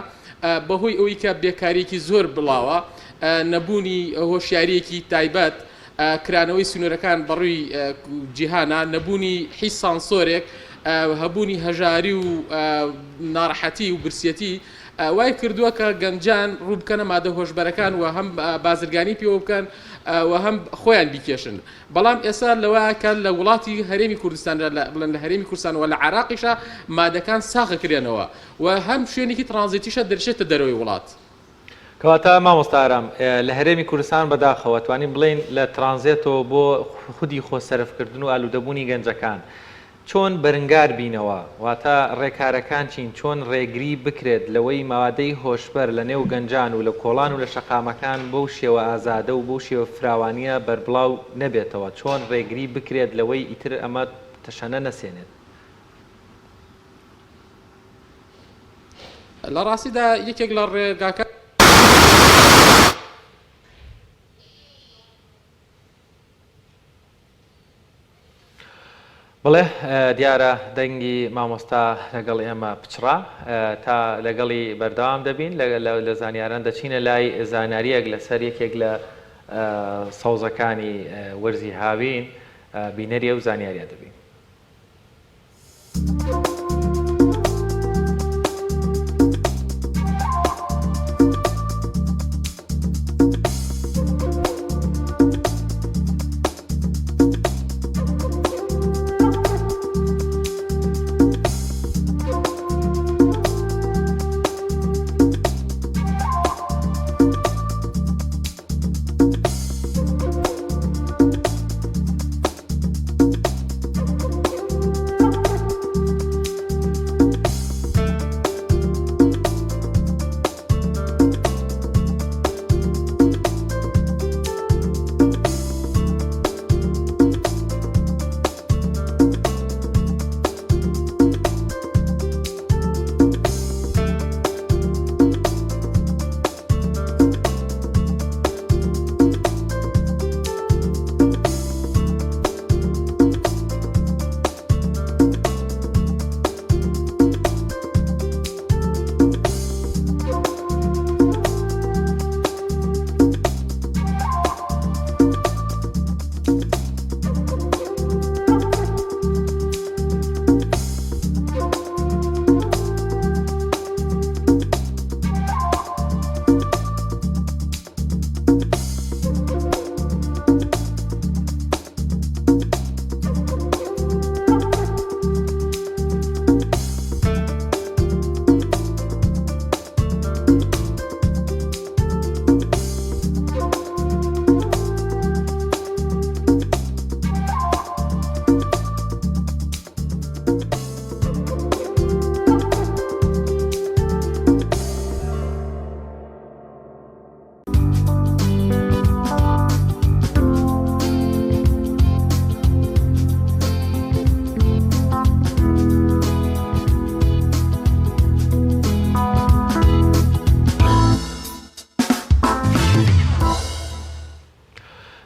بەهۆی ئەوەی کە بێکاریەکی زۆر بڵاوە نەبوونی هۆشیاریەکی تایبەت کرانەوەی سنوورەکان بەڕووی جیهانا، نەبوونی هیچ سانسۆرێک، هەبوونی هەژاری و ناڕەحەتی و برسیەتی وای کردووە کە گەنجان ڕوو بکەنە مادە هۆشبەرەکان و هەم بازرگانی پێوە بکەن و هەم خۆیان بیکێشن. بەڵام ئێستا لەوە کە لە وڵاتی هەرێمی کوردستان بڵێن لە هەرێمی کوردستان و لە عێراقیشا مادەکان ساغ کرێنەوە و هەم شوێنێکی ترانزێتیشە دەرچێتە دەرەوەی وڵات. کەواتە مامۆستا ئارام لە هەرێمی کوردستان بەداخەوە توانین بڵێین لە ترانزێتەوە بۆ خودی خۆ سەرفکردن و ئالوودەبوونی گەنجەکان. چۆن بەرنگار بینەوە؟ واتە ڕێکارەکان چین؟ چۆن ڕێگری بکرێت لەوەی مادەی هۆشبەر لە نێو گەنجان و لە کۆڵان و لە شەقامەکان بەو شێوە ئازادە و بەو شێوە فراوانییە بەربڵاو نەبێتەوە؟ چۆن ڕێگری بکرێت لەوەی ئیتر ئەمە تەشەنە نەسێنێت؟ لە ڕاستیدا یەکێک لە ڕێگاکان. بەڵێ دیارە دەنگی مامۆستا لەگەڵ ئێمە پچڕا تا لەگەڵی بەردەوام دەبین لە زانیاران دەچینە لای زانیاریەک لەسەر یەکێک لە سەوزەکانی وەرزی هاوین بینەری ئەو زانیاریە دەبین.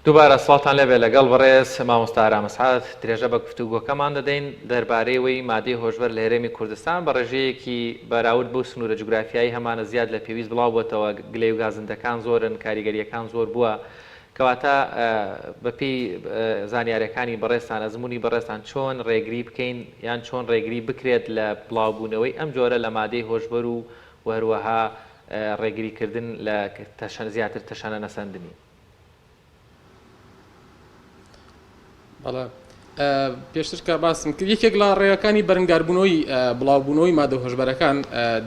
دووبارە سڵاوتان لێبێ لەگەڵ بەڕێز مامۆستا ئارام ئەسعەد درێژە بە گفتوگۆکەمان دەدەین دەربارەی وەی مادەی هۆشبەر لە هەرێمی کوردستان بە ڕێژەیەکی بەراورد بەو سنوورە جوگرافیایی هەمانە زیاد لە پێویست بڵاو بۆتەوە گلەی و گازندەکان زۆرن کاریگەرییەکان زۆر بووە کەواتە بەپێی زانیاریەکانی بەڕێزتان ئەزموونی بەڕێزتان چۆن ڕێگری بکەین یان چۆن ڕێگری بکرێت لە بڵاوبوونەوەی ئەم جۆرە لە مادەی هۆشبەر و هەروەها ڕێگری کردن لە زیاتر تەشەنە نەسەندنی؟ بەڵێ پێشتر کە باسم کرد یەکێک لە ڕێگەکانی بەرنگاربوونەوەی بڵاوبوونەوەی مادە هۆشبەرەکان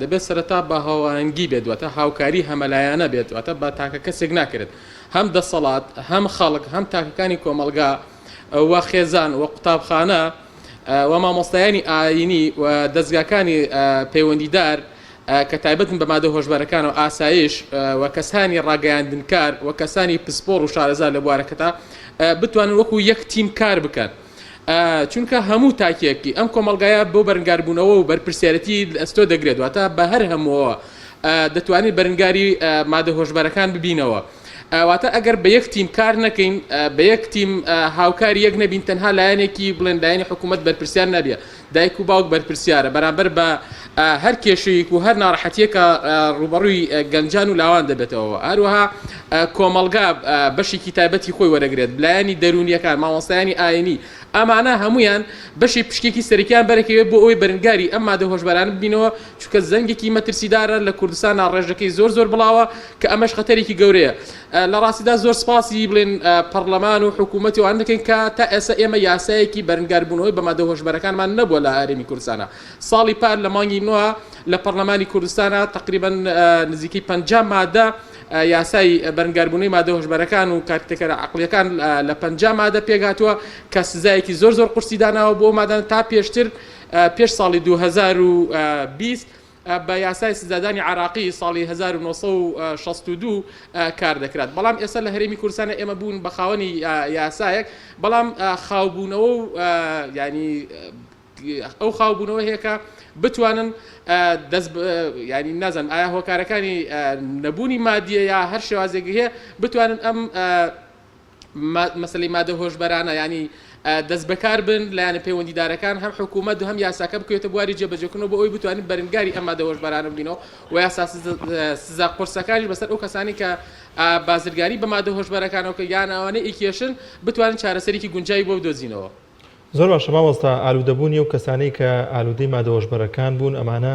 دەبێت سەرەتا بە هاوانگی بێت واتە هاوکاری هەمەلایەنە بێت واتە بە تاکە کەسێک ناکرێت هەم دەسەڵات هەم خەڵک هەم تاکەکانی کۆمەڵگا و خێزان و قوتابخانە و مامۆستایانی ئاینی و دەستگاکانی پەیوەندیدار کە تایبەتن بە مادە هۆشبەرەکان و ئاسایش و کەسانی ڕاگەیاندنکار و کەسانی پسپۆڕ و شارەزا لە بوارەکەدا بتوانن وەکو یەک تیم کار بکەن. چونکە هەموو تاکێکی ئەم کۆمەڵگایە بۆ بەرنگاربوونەوە و بەرپرسیارەتی ئەستۆ دەگرێت واتە بە هەر هەمووەوە دەتوانین بەرنگاری مادە هۆشبەرەکان ببینەوە. واتە ئەگەر بە یەک تیم کار نەکەین بە یەک تیم هاوکاری یەک نەبین تەنها لایەنێکی بڵێن لایەنی حکوومەت بەرپرسیار نابێ دایک و باوک بەرپرسیارە بەرامبەر بە هەر کێشەیەک و هەر ناڕەحەتیەکە ڕووبەڕووی گەنجان و لاوان دەبێتەوە هەروەها کۆمەڵگا بەشێکی تایبەتی خۆی وەرەگرێت لایەنی دەروونیەکان مامۆستایانی ئاینی ئەمانە هەمویان بەشی پشکێکی سەرەکیان بەرەکەوێت بۆ ئەوەی بەرنگاری ئەم مادە هۆشبەرانە ببینەوە چونکە زەنگێکی مەترسیدارە لە کوردستان ڕێژەکەی زۆر زۆر بڵاوە کە ئەمەش خەتەرێکی گەورەیە لە ڕاستیدا زۆر سپاسی بڵێن پەڕلەمان و حکوومەتی وان دەکەین کە تا ئێستا ئێمە یاسایەکی بەرنگاربوونەوەی بە مادە هۆشبەرەکانمان نەبووە لە هەرێمی کوردستانە ساڵی پار لە مانگی نوە لە پەڕلەمانی کوردستانە تقریبا نزیکەی 50 مادە یاسای بەرنگاربوونەوەی مادە هۆشبەرەکان و کارتێکەرە عەقڵیەکان لە 50 مادە پێکهاتووە کە سزایەکی زۆر زۆر قورسی داناوە بۆ مادان تا پێشتر پێش ساڵی 2020 بە یاسای سزادانی عراقی ساڵی 1962 کار دەکرات بەڵام ئێستا لە هەرێمی کوردستانە ئێمە بوون بە خاوەنی یاسایەک بەڵام خاوبوونەوە و ینی ئەو خاوبوونەوە هەیە کە بتوانن دەست ینی نازانم ئایا هۆکارەکانی نەبوونی مادیە یا هەر شێوازێک هەیە بتوانن ئەم مەسلەی مادە هۆشبەرانە ینی دەست بەکار بن لایەنە پەیوەندیدارەکان هەم حکوومەت و هەم یاساکە بکەوێتە بواری جێبەجێکردنەوە بۆ ئەوەی بتوانین بەرنگاری ئەم مادە هۆشبەرانە ببینەوە و یاسا سزا قورسەکانیش بەسەر ئەو کەسانی کە بازرگانی بە مادە هۆشبەرەکانەوە کە یان ئەوانەی ئیکێشن بتوانن چارەسەرێکی گونجاوی بۆ بدۆزینەوە. زۆر باشە مامۆستا ئالوودەبوونی ئەو کەسانەی کە ئالوودەی مادە هۆشبەرەکان بوون ئەمانە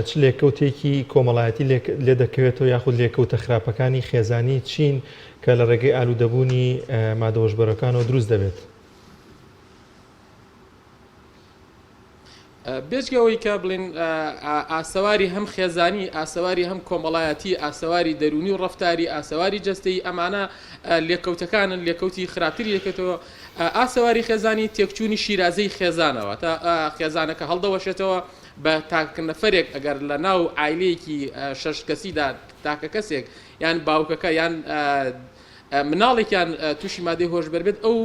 چ لێکەوتێکی کۆمەڵایەتی لێ دەکەوێتەوە یاخود لێکەوتە خراپەکانی خێزانی چین کە لە ڕێگەی ئالوودەبوونی مادە هۆشبەرەکانەوە دروست دەبێت؟ بێجگە ئەوەی کە بڵێن ئاسەواری هەم خێزانی، ئاسەواری هەم کۆمەڵایەتی، ئاسەواری دەروونی و ڕەفتاری، ئاسەواری جەستەیی ئەمانە لێکەوتەکانن، لێکەوتی خراپتری دەکەوێتەوە. ئاسەواری خێزانی تێکچوونی شیرازەی خێزانە، واتە خێزانەکە هەڵدەوەشێتەوە بە تاک نەفەرێک ئەگەر لە ناو عایلەیەکی شەش کەسیدا تاکە کەسێک یان باوکەکە یان مناڵێکیان تووشی مادەی هۆشبەر بێت ئەو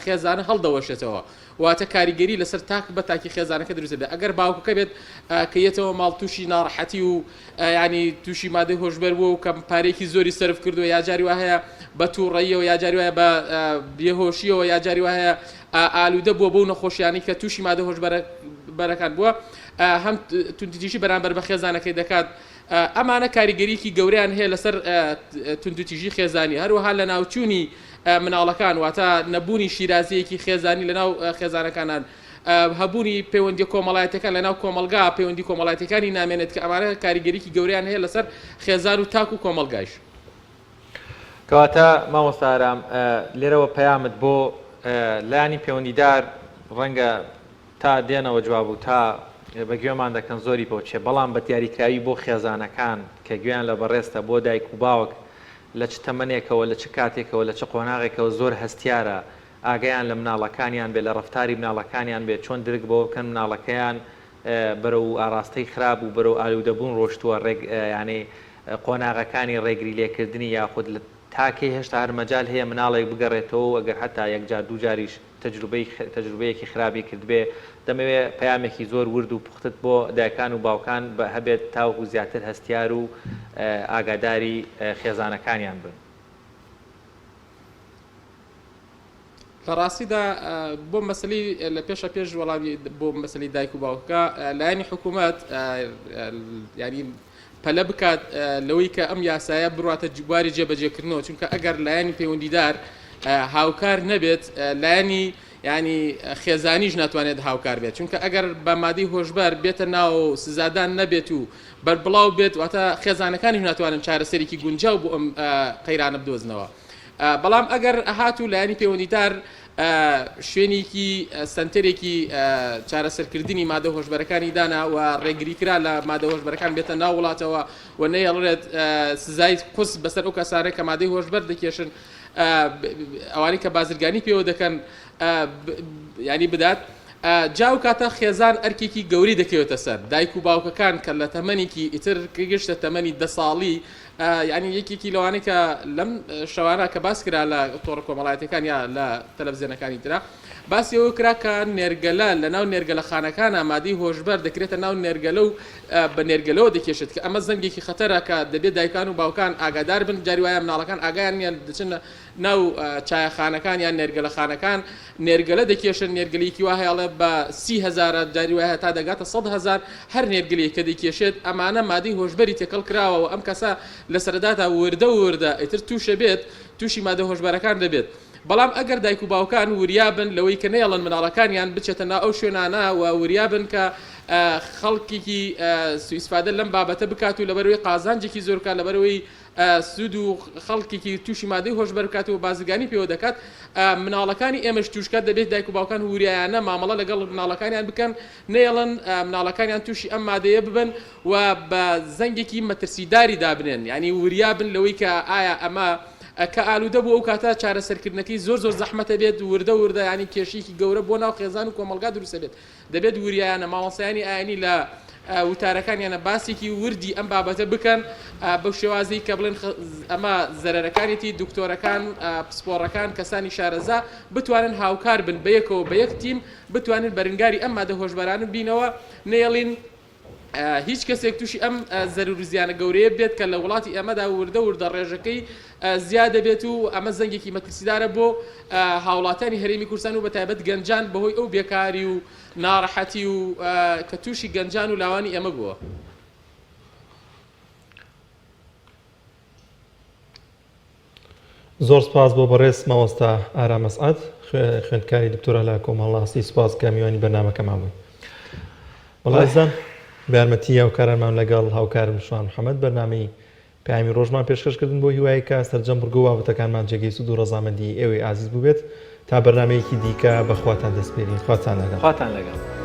خێزانە هەڵدەوەشێتەوە. واتە کاریگەری لەسەر تاک بە تاکی خێزانەکە دروست دەبێت ئەگەر باوکەکە بێت کە یەتەوە ماڵ تووشی ناڕەحەتی و ینی تووشی مادەی هۆشبەر بووە و کە پارێکی زۆری سەرف کردووە یا جاری وا هەیە بە تووڕەیەوە یا جاری وایە بە بێهۆشیەوە یا جاری وا هەیە ئالوودە بووە بەو نەخۆشیانەی کە تووشی مادە هۆشبەرەکان بووە هەم توندوتیژی بەرامبەر بە خێزانەکەی دەکات ئەمانە کاریگەریکی گەورەیان هەیە لەسەر توندوتیژی خێزانی هەروەها لەناوچوونی مناڵەکان واتە نەبوونی شیرازەیەکی خێزانی لەناو خێزانەکانان هەبوونی پەیوەندیە کۆمەڵایەتەکان لەناو کۆمەڵگا پەیوەندی کۆمەڵایەتەکانی نامێنێت کە ئەمانە کاریگەریکی گەورەیان هەیە لەسەر خێزان و تاک و کۆمەڵگایش. کەواتە مامۆستا ئارام لێرەوە پەیامت بۆ لایەنی پەیوەندیدار ڕەنگە تا دێنەوە جواب و تا بە گوێمان دەکەن زۆری پۆ چێ بەڵام بە دیاریکراوی بۆ خێزانەکان کە گوێیان لە بەڕێزتە بۆ دایک و باوک لە چ تەمەنێکەوە لە چ کاتێکەوە لە چ قۆناغێکەوە زۆر هەستیارە ئاگایان لە مناڵەکانیان بێ لە ڕەفتاری مناڵەکانیان بێ چۆن درک بەوە بکەن مناڵەکەیان بەرەو ئاڕاستەی خراپ و بەرەو ئالوودەبوون ڕۆشتووە ڕێگ یانێ قۆناغەکانی ڕێگری لێکردنی یاخود لە تا کەی هێشتا هەر مەجال هەیە مناڵێک بگەڕێتەوە و ئەگەر هەتا یەکجار دووجاریش تەجروبەی تەجروبەیەکی خراپی کردبێ دەمەوێ پەیامێکی زۆر ورد و پوختت بۆ دایکان و باوکان هەبێت تاوەکو زیاتر هەستیار و ئاگاداری خێزانەکانیان بن. لە ڕاستیدا بۆ مەسەلەی لە پێشە پێش وەڵامی بۆ مەسەلەی دایک و باوکەکە لایەنی حکوومەت ینی پەلە بکات لەوەی کە ئەم یاسایە بڕاتە بواری جێبەجێکردنەوە چونکە ئەگەر لایەنی پەیوەندیدار هاوکار نەبێت لایەنی ینی خێزانیش ناتوانێت هاوکار بێت چونکە ئەگەر بە مادەی هۆشبەر بێتە ناو سزادان نەبێت و بەربڵاو بێت واتە خێزانەکانیش ناتوانن چارەسەرێکی گونجاو بۆ ئەم قەیرانە بدۆزنەوە بەڵام ئەگەر هاتوو لایەنی پەیوەندیدار شوێنێکی سەنتەرێکی چارەسەرکردنی مادە هۆشبەرەکانی دانا و ڕێگری کرا لە مادە هۆشبەرەکان بێتە ناو وڵاتەوە و نەیەڵێت سزای قورس بەسەر ئەو کەسانە کە مادەی هۆشبەر دەکێشن ئەوانەی کە بازرگانی پێوە دەکەن ینی بدات جا ئەو کاتە خێزان ئەرکێکی گەوری دەکەوێتە سەر دایک و باوکەکان کە لە تەمەنێکی ئیتر گەشتە تەمەنی دە ساڵی یانی یەکێکی لەوانەی کە لەم شەوانە کە باس کرا لە تۆڕە کۆمەڵایەتەکان یا لە تەلەڤزیۆنەکانی ترا باسی ئەوە کرا کە نێرگەلە لە ناو نێرگەلە خانەکانە مادەی هۆشبەر دەکرێتە ناو نێرگەلە و بە نێرگەلەوە دەکێشێت کە ئەمە زەنگێکی خەتەرە کە دەبێت دایکان و باوکان ئاگادار بن جاری وایە مناڵەکان ئاگایان نییە دەچنە ناو چایەخانەکان یان نێرگەلەخانەکان نێرگەلە دەکێشن، نێرگەلەیەکی وا هەیە ئەڵێ بە 30 هەزارە، جاری وایە هەتا دەگاتە 100 هەزار هەر نێرگەلەیەک کە دەیکێشێت، ئەمانە مادەی هۆشبەری تێکەڵ کراوە و ئەم کەسە لە سەرەتادا وردە وردە ئیتر تووشە بێت تووشی مادە هۆشبەرەکان دەبێت. بەڵام ئەگەر دایک و باوکان وریا بن لەوەی کە نەیەڵن مناڵەکانیان بچێتە ناو ئەو شوێنانە و وریا بن کە خەڵکێکی سوئیسفادە لەم بابەتە بکات و لەبەرئەوەی قازانجێکی زۆر بکات لەبەرئەوەی. سوود و خەڵکێکی تووشی مادەی هۆشبەر بکات و بازرگانی پێوە دەکات مناڵەکانی ئێمەش تووشکات دەبێت دایک و باوکان وریایانە مامەڵە لەگەڵ مناڵەکانیان بکەن نەیەڵن مناڵەکانیان تووشی ئەم مادەیە ببن و بە زەنگێکی مەترسیداری دابنێن یانی وریا بن لەوەی کە ئایا ئەمە کە ئالوودە بوو ئەو کاتە چارەسەرکردنەکەی زۆر زۆر زەحمەتە بێت وردە وردە ینی کێشەیەکی گەورە بۆ ناو خێزان و کۆمەڵگا دروستە بێت دەبێت وریایانە مامۆستایانی ئاینی لە وتارەکانیانە باسێکی وردی ئەم بابەتە بکەن بەو شێوازی کە بڵێن ئەمە زەرەرەکانێتی دکتۆرەکان پسپۆڕەکان کەسانی شارەزا بتوانن هاوکار بن بەیەکەوە بە یەک تیم بتوانن بەرنگاری ئەم مادە هۆشبەرانە بینەوە نەیەڵین هیچ کەسێک تووشی ئەم زەرر و زیانە گەورەیە بێت کە لە وڵاتی ئێمەدا وردە وردە ڕێژەکەی زیاد دەبێت و ئەمە زەنگێکی مەترسیدارە بۆ هاوڵاتیانی هەرێمی کوردستان و بەتایبەت گەنجان بەهۆی ئەو بێکاری و ناڕەحەتی و کە تووشی گەنجان و لاوانی ئێمە بووە. زۆر سپاس بۆ بەڕێز مامۆستا ئارام ئەسعەد خوێندکاری دکتۆرا لە کۆمەڵناسی سپاس کە میوانی بەرنامەکەمان بووی. بەڵێزان بە یارمەتی هاوکارانمان لەگەڵ هاوکارم شوان محەممەد بەرنامەی پەیامی ڕۆژمان پێشکەش کردن بۆ هیوای کە سەرجەم بڕگە و بابەتەکانمان جێگەی سوود و ڕەزامەندی ئێوەی ئازیز بووبێت تا بەرنامەیەکی دیکە بە خواتان دەسپێرین خواتان لەگەڵ. خواتان لەگەڵ.